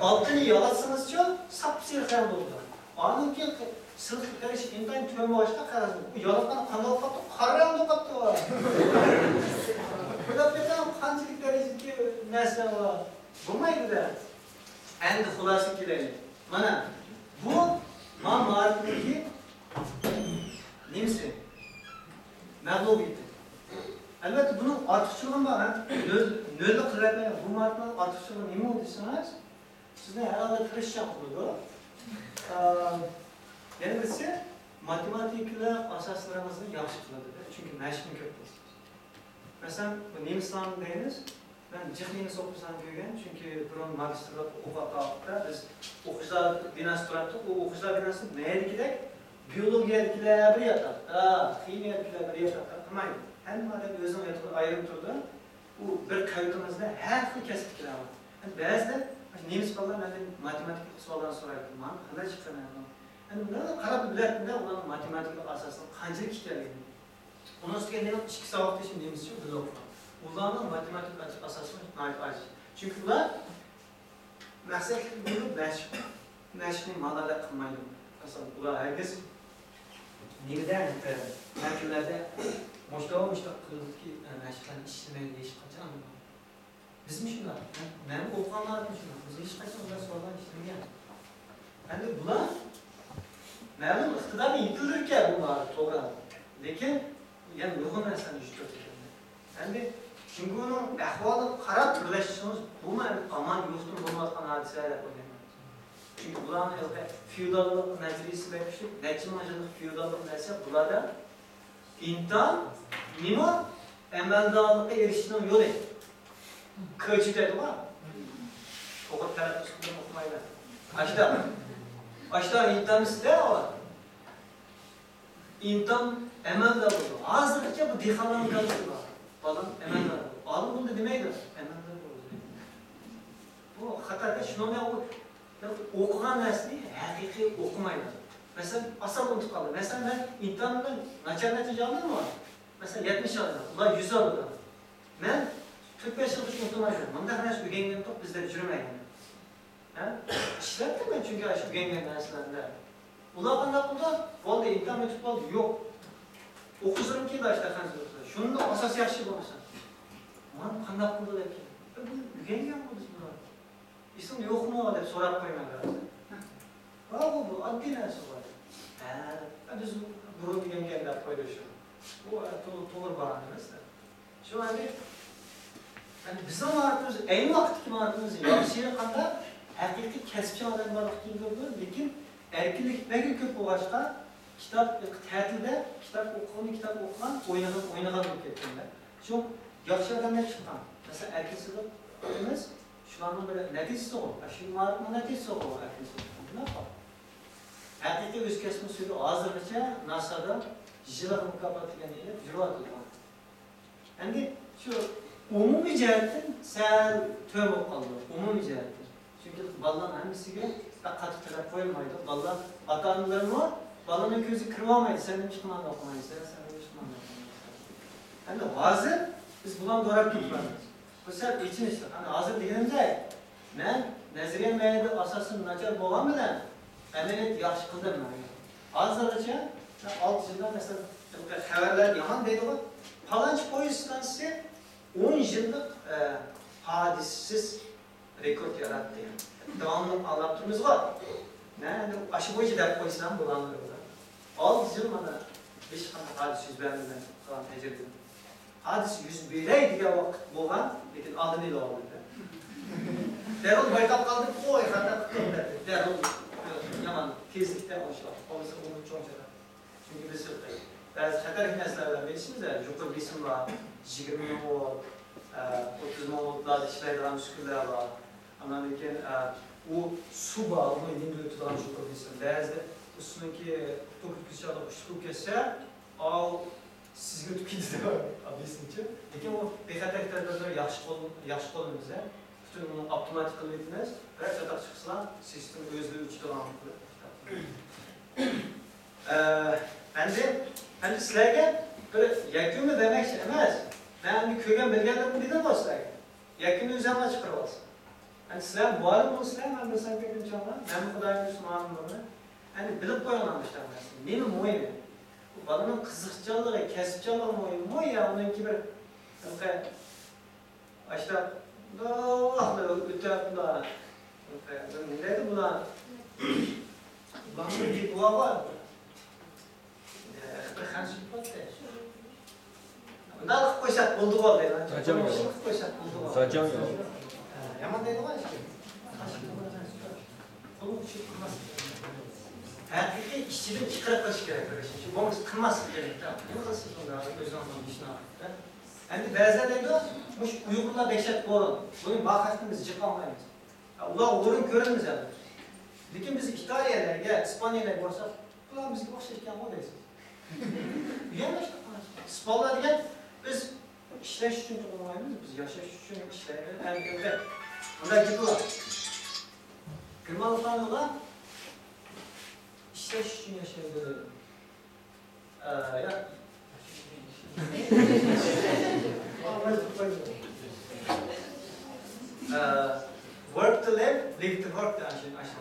ئالتۇننى يالاتسىڭىزچۇ، ساپسېرىق رەڭ بولىدۇ. ئاندىن كېيىن سىلىقلىق دەرىجىسى ئىنتايىن تۆۋەن بولغاچقا، قەغەزنى، بۇ يالاتقان قانداق بولۇپ قاپتۇ؟ قارا رەڭدە بولۇپ قاپتۇ. بۇ دەپ كەتسەڭ، قانچىلىك دەرىجىدىكى نەرسە بار. بولمايدۇ-دە. ئەمدى خۇلاسىگە كېلەيلى. مانا، بۇ ما مائارىپنىڭكى نېمىسى؟ مەغلۇبىيىتى. ئەلۋەتتە، بۇنىڭ ئارتۇقچىلىقىمۇ بار، ھە؟ نۆل، نۆلنى قىلىۋەتمەيمەن. بۇ مائارىپنىڭ ئارتۇقچىلىقى نېمە بولدى دېسىڭىز، سىزنى ھەر ھالدا تىرىشچان قىلىدۇ. ئا، يەنە بىرسى، ماتېماتىكىلىق ئاساسلىرىڭىزنى ياخشى قىلىدۇ، چۈنكى مەشىقنى كۆپ قىلىسىز. مەسىلەن، بۇ نېمىسلارنى دەيمىز، مەن جىق نېمىس ئوقۇغۇچىلارنى كۆرگەن، چۈنكى بۇرۇن ماگىستىرلىق ئوقۇغان ۋاقىتتا بىز ئوقۇغۇچىلار بىناسىدا تۇراتتۇق، ئۇ ئوقۇغۇچىلار بىناسى مەيدىكىدەك بىيولوگىيەدىكىلەر بىر ياتاقتا، خىمىيەدىكىلەر بىر ياتاقتا قىلمايدۇ. ھەممە ئادەم ئۆزىنىڭ ياتىقىدا ئايرىم تۇرىدۇ. ئۇ بىر قەۋىتىڭىزدە ھەر خىل كەسىپتىكىلەر بار. بەزىدە نېمىس بالىلار مەندىن ماتېماتىكىلىق سوئاللارنى سورايدۇ، مانا قانداق چىقىرىمەن؟ ئەمدى مۇنداق قاراپ بىلەتتىم-دە، ئۇلارنىڭ ماتېماتىكىلىق ئاساسىنىڭ قانچىلىك ئىكەنلىكىنى. ئۇنىڭ ئۈستىگە مېنىڭ ئىككى ساۋاقدىشىم نېمىسچە بىللە ئوقۇغان. ئۇلارنىڭ ماتېماتىكا ئاساسى ناھايىتى ئاجىز. چۈنكى ئۇلار مەقسەتلىك بولۇپ مەشىق، مەشىقنى مالادا قىلمايدۇ. مەسىلەن، ئۇلار ھەرگىز نېمىدە، مەھەللىلەردە مۇشتاق، مۇشتاق قىلىدۇكى، مەشىقلەرنى ئىشلىمەيدۇ ھېچقاچان. بىزمۇ شۇنداق. مەن، مەنمۇ ئوقۇغان ۋاقتىم شۇنداق. بىز ھېچقاچان ئۇنداق سوئاللارنى ئىشلىمىگەن. ئەمدى بۇلار مەلۇم ئىقتىدارنى يېتىلدۈرۈپكەن بۇلار، توغرا. لېكىن يەنە نۇرغۇن نەرسىلەرنى يۈز كۆرسەتكەن. ئەمدى جۇڭگونىڭ ئەھۋالىغا قاراپ بىرلەشسىڭىز، بۇمۇ ئەمدى ئامان يوقتىن بولمايۋاتقان ھادىسە دەپ ئويلايمەن. چۈنكى بۇلارنىڭ ھېلىقى فېئوداللىق نەزەرىيىسى بەك كۈچلۈك، نەچچە مىڭ يىللىق فېئوداللىق نەرسە بۇلاردا ئىنتان نېمە؟ ئەمەلدارلىققا ئېرىشىشنىڭ يولى. كېچىدە دەيدىغۇ. توغرا تەلەپپۇز قىلىپ ئوقۇمايمەن. ئاشتا. ئاشتا ئىنتان ئىستە ئۇ. ئىنتان ئەمەلدار بولىدۇ. ھازىرغىچە بۇ دېھقانلارنىڭ بالىسى بار. بالام ئەمەلدار بولدى. ئالىم بولدى دېمەيدۇ. ئەمەلدار بولدى. بۇ خاتا. شۇنىڭ بىلەن ئۇ ئوقۇغان نەرسىنى ھەقىقىي ئوقۇمايدۇ. مەسىلەن، ئاسان ئۇنتۇپ قالىدۇ. مەسىلەن، مەن ئىمتىھاندا ناچار نەتىجە ئالدىممۇ؟ مەسىلەن، يەتمىش ئالدىم. ئۇلار يۈز ئالىدۇ. مەن تۆت-بەش يىلغىچە ئۇنتۇمايمەن. مۇنداق نەرسە ئۆگەنگەن يوق، بىز دەپ يۈرمەيمەن. ھە؟ ئىشلەپتىمەن چۈنكى ئاشۇ ئۆگەنگەن نەرسىلەرنى. ئۇلار قانداق قىلىدۇ؟ بولدى، ئىمتىھان ئۆتۈپ قالدى. يوق. ئوقۇزلىرىم كېلىدۇ ئاشۇنداق قانچە. شۇنداق ئاساس ياخشى بولمىسا. مانا قانداق قىلدى دەپ كېلىدۇ. بۇ ئۆگەنگەنغۇ بىز بۇنى. ئېسىڭدە يوقمۇ دەپ سوراپ قويىمەن بەزىدە. ھە، بۇ، بۇ ئاددىي نەرسە غۇ. ھە، بىز بۇرۇن دېگەنكەن دەپ قويدى شۇ. بۇ، ئە، تو-، توغرا باھانە ئەمەس-دە. شۇ ھالدا، يەنى بىزنىڭ مائارىپىمىز، ئەينى ۋاقىتتىكى مائارىپىمىز ياخشى قانداق؟ ھەقىقىي كەسىپچان ئادەم بارلىققا كېلىدۇ، لېكىن ئەركىنلىك بەك كۆپ بولغاچقا، كىتاب، تەتىلدە كىتاب ئوقۇغىنى كىتاب ئوقۇغان، ئوينىغىنى ئوينىغان بولۇپ كەتكەندە. شۇ ياخشى ئادەملەر چىققان. مەسىلەن، ئەركىن سىدىق ئاكىمىز شۇلارنىڭ بىر نەتىجىسىغۇ، شۇ مائارىپنىڭ نەتىجىسىغۇ ئەركىن سىدىق. ھەقىقىي ئۆز كەسپىنى سۆيىدۇ، ھازىرغىچە ناسادا يىللىق مۇكاپات دېگەننى ئېلىپ يۈرۈۋاتىدۇ. ئەمدى شۇ ئومۇمىي جەھەتتىن سەل تۆۋەن بولۇپ قالىدۇ، ئومۇمىي جەھەتتىن. چۈنكى بالىلارنىڭ ھەممىسىگە بەك قاتتىق تەلەپ قويۇلمايدۇ. بالىلار، ئاتا-ئانىلىرىمۇ بالىنىڭ كۆزىگە كىرىۋالمايدۇ، سەن نېمە ئىشقا مانداق ئوقۇمايسەن، سەن نېمە ئىشقا مانداق ئوقۇمايسەن. ئەمدى ھازىر بىز بۇلارنى دوراپ كېتىۋاتىمىز. بۇ سەل ئېچىنىشلىق. ئەمدى ھازىر دېگىنىمدەك، مەن نەزەرىيە مەيدانىدا ئاساسىم ناچار بولغان بىلەن ئەمەلىيەتتە ياخشى قىلدىم مەن. ھازىرغىچە مەن ئالتە يىلدا، مەسىلەن، خەۋەرلەر يامان دەيدىغۇ، پالانچى پويىز ئىستانسىسى ئون يىللىق، ئە، ھادىسىسىز رېكورت ياراتتى. داۋاملىق ئاڭلاپ تۇرىمىزغۇ. مەن ئەمدى ئاشۇ بويىچە دەپ قويسام بولامدۇ؟ ئالتە يىل مانا ھېچقانداق ھادىسە يۈز بەرمىگەن قىلغان تەجرىبىدىن. ھادىسە يۈز بېرەي دېگەن ۋاقىت بولغان، لېكىن ئالدىنى ئېلىۋالدى. دەررۇ بايقاپ قالدىم، قوي، خاتا قىلدىم دەپ. دەررۇ يامان تېزلىكتە ئوڭشاپ قالسا ئۇنى چوڭ چىراغ. چۈنكى بىز بەزى خەتەرلىك نەرسىلەر بىلەن بىلىشىمىز، يۇقىرى بېسىم بار، يىگىرمە مىڭ ۋولت، ئوتتۇز مىڭ ۋولتلاردا ئىشلەيدىغان ئۈسكۈنىلەر بار. ئاندىن كېيىن، ئە، ئۇ سۇ بار، ئۇنى يېنىدىن ئۆتىدىغان يۇقىرى بېسىم. بەزىدە ئۇ سۇنىڭكى توك ئۆتكۈزۈش ئاغلىقى ئۈستىگە كەتسە، ئاۋۇ سىزگە ئۆتۈپ كېتىدۇ، بېسىمچە. لېكىن ئۇ بىخەتەرلىك تەدبىرلىرى ياخشى قول-، ياخشى قوللىنىمىز. پۈتۈن ئۇنى ئاپتوماتىك قىلىۋېتىمىز. بىرەر چاتاق چىقسىلا، سىستېما ئۆزىلا ئۆچىدىغان قىلىپ. ئە، ئەمدى، ئەمدى سىلەرگە بىر يەكۈننى بەرمەكچى ئەمەس. مەن ئەمدى كۆرگەن بىلگەنلىرىمنى دېدىمغۇ سىلەرگە. يەكۈننى ئۆزۈڭلار چىقىرىۋالسىڭ. ئەمدى سىلەر مۇئەللىم بولسىلەر، مەن بىلسەم كۆپىنچىڭلار، مەنمۇ خۇدايىم بۇيرۇسا مۇئەللىم بولىمەن. ئەمدى بىلىپ قويۇڭلار مۇشۇنداق نەرسىنى. نېمە مۇھىم؟ بۇ بالىنىڭ قىزىقچانلىقى، كەسىپچانلىقى مۇھىممۇ يا ئۇنىڭكى بىر ھېلىقى ئاشتاق ئۇنداقلا ئۆتەپ، ئۇنداق. نېمە دەيدۇ بۇلار؟ بۇلارنىڭ بىر گېپى بار. بىر خەنزۇ گېپى بار. ئۇنداق قىلىپ قويساق بولدىغۇ دەيدۇ. زاجاڭ ياۋ. قىلىپ قويساق بولدىغۇ. زاجاڭ ياۋ. يامان دەيدىغۇ ئىشكى. قولۇڭ چۈشۈپ قىلماسلىق كېرەك. ھەقىقىي ئىچىدىن چىقىرىپ قىلىش كېرەك بىر ئىشنى. بولمىسا قىلماسلىق كېرەك. نېمە قىلىسىز ئۇنداق ئۆزىڭىزنىڭ ئىشىنى؟ ئەمدى بەزىلەر دەيدۇ، مۇشۇ ئۇيغۇرلار دەھشەت ئورۇن، بۇنى ماقەستىن بىز جىق ئالمايمىز. ئۇلارغا ئورۇن كۆرىمىز ئەمدى. لېكىن بىز ئىتالىيەلەرگە، ئىسپانىيەلەرگە بارساق، بۇلار بىزگە ئوخشاش ئىكەنغۇ دەيسىز. ئۇيان ئىسپانلار دېگەن، بىز ئىشلەش ئۈچۈن تۇغۇلمايمىز، بىز ياشاش ئۈچۈن ئىشلەيمىز. ئەمدى مۇنداق گېپى بار. گېرمانلىقلار ئىشلەش ئۈچۈن ياشايدۇ دەيدۇ. ئە، يا. ئە، work to live, live to work دەپ ئاشۇ، ئاشۇ.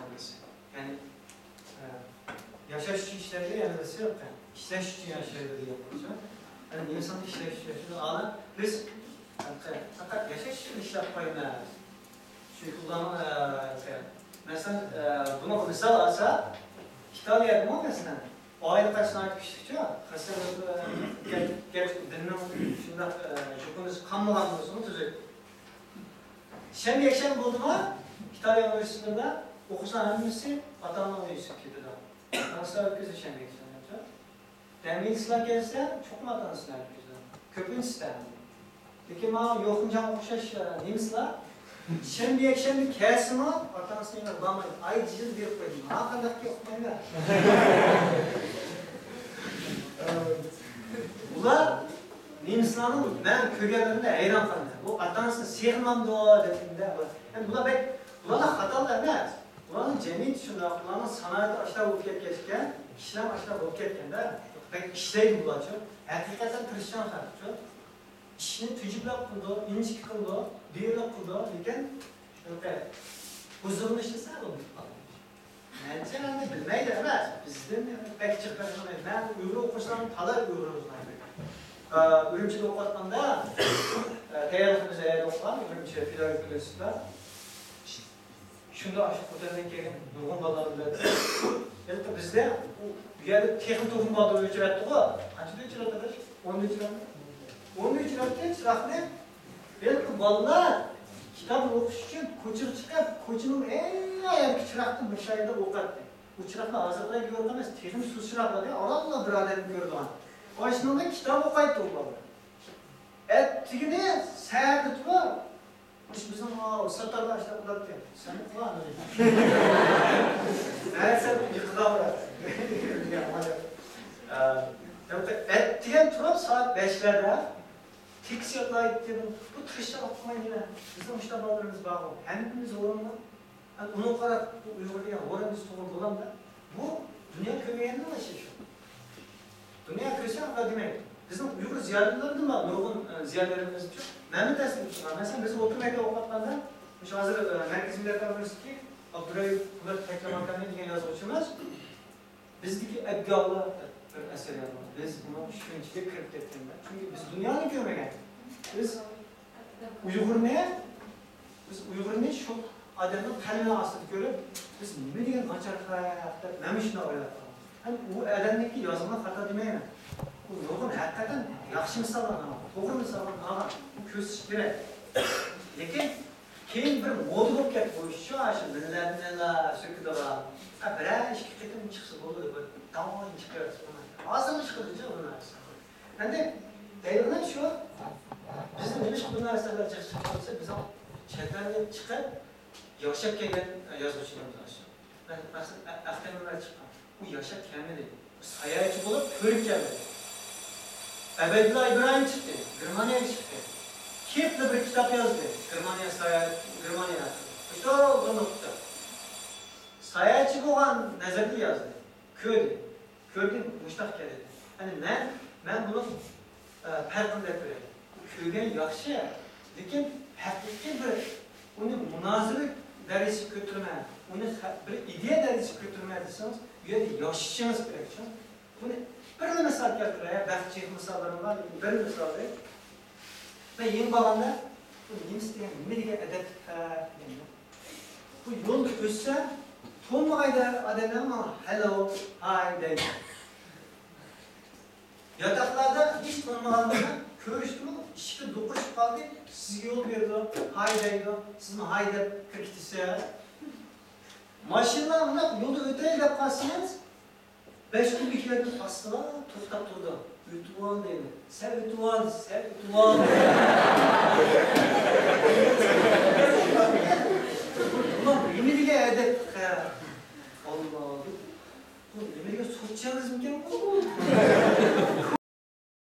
يەنى، ئە، ياشاش ئۈچۈن ئىشلەيدۇ، يەنە بىرسى يوق. ئىشلەش ئۈچۈن ياشايدۇ دېگەن بولسا. يەنى ئىنسان ئىشلەش ئۈچۈن ياشايدۇ. ئانا، بىز پەقەت ياشاش ئۈچۈن ئىشلەپ قويىمىز. چۈنكى ئۇلارنىڭ، ئە، مەسىلەن، ئە، بۇنىڭغا مىسال ئالسا، ئىتالىيەدىمۇ مەسىلەن، ئائىلە قاچىسى ناھايىتى كۈچلۈكچۇ. خەسسەن، ئە، گەر-، گەرچە دىننىڭ شۇنداق، ئە، يۇقىرى قالمىغان بولسىمۇ تۈزۈك. شەنبە، يەكشەنبە بولدىمۇ، ئىتالىيە ئۇنىۋېرسىتېتلىرىدا ئوقۇغۇچىلار ھەممىسى ئاتا-ئانىنىڭ ئۆيىگە كېتىدۇ. دەرسلەر ئۆتكۈزىدۇ شەنبە، يەكشەنبە. دەم ئېلىشلار كەلسە، چوقۇم ئاتا-ئانىسى بىلەن كېلىدۇ. كۆپىنچىسى دەم. لېكىن ماڭا يوخۇنجانغا ئوخشاش، ئە، نېمىسلار شەنبە، يەكشەنبە كەلسىمۇ، ئاتا-ئانىسىنىڭ يېنىغا بارمايدۇ. ئايدىچىل بېرىپ قويدۇم. ھا، قانداق گەپ ئۇقمايمەن. ئۇلار نېمىسلارنىڭ مەن كۆرگەنلىرىمدە ھەيران قالىمەن. بۇ ئاتا-ئانىسىنى سېغىنامدۇ دەپ. ئەمدى بۇلار بەك، بۇلارنىڭ خاتالىقى ئەمەس. بۇلارنىڭ جەمئىيىتى شۇنداق، بۇلارنىڭ سانائىتى ئاشۇنداق بولۇپ كەتكەچكە، كىشىلەر ئاشۇنداق بولۇپ كەتكەندە، بەك ئىشلەيدۇ بۇلارچۇ. ھەقىقەتەن تىرىشچان خەلقچۇ. ئىشنى تۈجۈپلەپ قىلىدۇ، ئىنچىكە قىلىدۇ، دېرىنلىك قىلىدۇ، لېكىن شۇنىقى بۇزۇلما ئىشلىسە بولمايدۇ. مەنچە ئەمدى بىلمەيدۇ ئەمەس، بىزدىن بەك جىق بەرمەيدۇ. مەن ئۇيغۇر ئوقۇغۇچىلارنىڭ تالاي ئۇيغۇرى ئۇزۇنايدۇ. ئا، ئۈرۈمچىدە ئوقۇۋاتقاندا، ئا، تەييارلىقىمىز ئەيەردە ئوقۇغان، ئۈرۈمچى پېداگوگىكا ئۇنىۋېرسىتېتىدا. شۇنداق ئاشۇ خوتەندىن كەلگەن نۇرغۇن بالىلار بىلەن ھېلىقى بىزدە ئۇ يەردە تېخىمۇ توخۇم بالدۇر ئۆچۈرەتتىغۇ. قانچىدا ئۆچۈرەتتى ئاداش؟ ئوندا ئۆچۈرەتتى. ئوندا ئۆچۈرەتتى چىراغنى. ھېلىقى بالىلار كىتابنى ئوقۇش ئۈچۈن كوچىغا چىقىپ، كوچىنىڭ ئەڭ ئاياغىدىكى چىراغدىن مۇشۇ يەردە ئوقۇيتتى. ئۇ چىراغلار ھازىرقىدەك يورۇق ئەمەس، تېخىمۇ سۇس چىراغلار، ئارانلا بىر ئادەمنى كۆرىدىغان. ئاشۇنىڭدا كىتاب ئوقۇيتتى ئۇ بالىلار. ئەتىگىنى سەھەردە تۇرۇپ، مۇشۇ بىزنىڭ ئاۋۇ ساتارلار ئىشلەپ قىلاتتى. سەن ئۇخلا ئاندىن. مەن سەن يىقىداۋۇراتتىم. ئەتىگەن تۇرۇپ سائەت بەشلەردە تېكىست يادلايتتى. بۇ تىرىشچانلىق قىلماي نېمە؟ بىزنىڭ مۇشۇنداق بالىلىرىمىز بارغۇ. ھەممىمىز ئورۇنغا. ئۇنىڭغا قاراپ، بۇ ئۇيغۇر دېگەن ھورۇن بىز توغرا بولامدا؟ بۇ دۇنيا كۆرمىگەننىڭ ئىشى شۇ. دۇنيا كۆرسە ئۇنداق دېمەيدۇ. بىزنىڭ ئۇيغۇر زىيالىيلىرىدىن بار نۇرغۇن، ئە، زىيالىيلىرىمىزچۇ مەمەت ئەسلىدىن چىققان. مەسىلەن، بىز ئوتتۇرا مەكتەپتە ئوقۇۋاتقاندا، مۇشۇ ھازىر، ئە، مەركىزىي مىللەت ئاكادېمىيىسىدىكى ئابدۇرەئۇپ پولات تەكلىماكامى دېگەن يازغۇچىمىز بىزدىكى ئەبگاللار دەپ بىر ئەسەر يازغان. بىز بۇنىڭ شۇنچىلىك كىرىپ كەتكەندە. چۈنكى بىز دۇنيانى كۆرمىگەن. بىز ئۇيغۇرنى، بىز ئۇيغۇرنى شۇ ئادەمنىڭ قەلىمى ئاستىدا كۆرۈپ، بىز نېمە دېگەن ناچار خەق دەپ مەنمۇ شۇنداق ئويلاپ قالدىم. ھەم ئۇ ئادەمنىڭكى يازغىنى خاتا دېمەيمەن. ئۇ نۇرغۇن ھەقىقەتەن ياخشى مىساللارنى ئالغان، توغرا مىساللارنى ئالغان. بۇ كۆرسىتىش كېرەك. لېكىن كېيىن بىر مودا بولۇپ كەتتى بۇ ئىش. شۇ، شۇ مىللەتنىلا سۆكىدىغان. ھە، بىرەر ئىككى قېتىم چىقسا بولىدۇ، بىر داۋاملىق چىقىۋەرسە بولمايدۇ. ھازىرمۇ چىقىدۇ بۇ نەرسە. ئەمدى دەيدىغىنىم شۇ، بىزنى نېمىشقا بۇ نەرسىلەر جىق چىقىپ قالسا، بىز چەت ئەلگە چىقىپ ياشاپ كەلگەن يازغۇچىلىرىمىز ئاشۇ. مەسىلەن، ئە-، ئەختەم ئۆمەر چىققان. ئۇ ياشاپ كەلمىدى. ساياھەتچى بولۇپ كۆرۈپ كەلدى. ئەبەيدۇللا ئىبراھىم چىقتى. گېرمانىيەگە چىقتى. كېلىپلا بىر كىتاب يازدى. گېرمانىيە ساياھەت، گېرمانىيە ھەققىدە. مۇشۇ ئۇزۇنلۇق كىتاب. ساياھەتچى بولغان نەزەردىن يازدى. كۆردى. كۆردى، مۇشۇنداق كەلدى. يەنى مەن، مەن بۇنىڭ، ئە، پەرقىنى دەپ بېرەي. كۆرگەن ياخشى، لېكىن ھەقىقىي بىر ئۇنى مۇنازىرە دەرىجىسىگە كۆتۈرىمەن، ئۇنى خە-، بىر ئىدىيە دەرىجىسىگە كۆتۈرىمەن دېسىڭىز، بۇ يەردە ياشىشىڭىز كېرەك. بۇنى بىرلا مىسال كەلتۈرەي، بەخت جىق مىساللىرىم بار، لېكىن بىر مىسال بېرەي. مەن يېڭى بارغاندا، بۇ نېمىس دېگەن، نېمە دېگەن ئەدەپلىك خەق دېگەن. بۇ يولدا ئۆتسە، تونۇمىغان ئادەملەر ماڭا «ھەلو، ھاي» دەيدۇ. ياتاقلاردا ھېچ تونۇمىغانلارنى كۆرۈشتىمۇ، ئىشىككە دوقۇرۇشۇپ قالدى، سىزگە يول بېرىدۇ، «ھاي» دەيدۇ، سىزمۇ «ھاي» دەپ كىرىۋېتىسىز. ماشىنىلار مۇنداق يولدا ئۆتەي دەپ قالسىڭىز، بەش ئون مېتىردىن ئاستىلا توختاپ تۇرىدۇ. ئۆتۈۋال دەيدۇ. سەن ئۆتۈۋال، سەن ئۆتۈۋال. ئۇلار نېمە دېگەن ئەدەپ؟ ئاللا، بۇ نېمە دېگەن سوتسىيالىزمكەن بۇ؟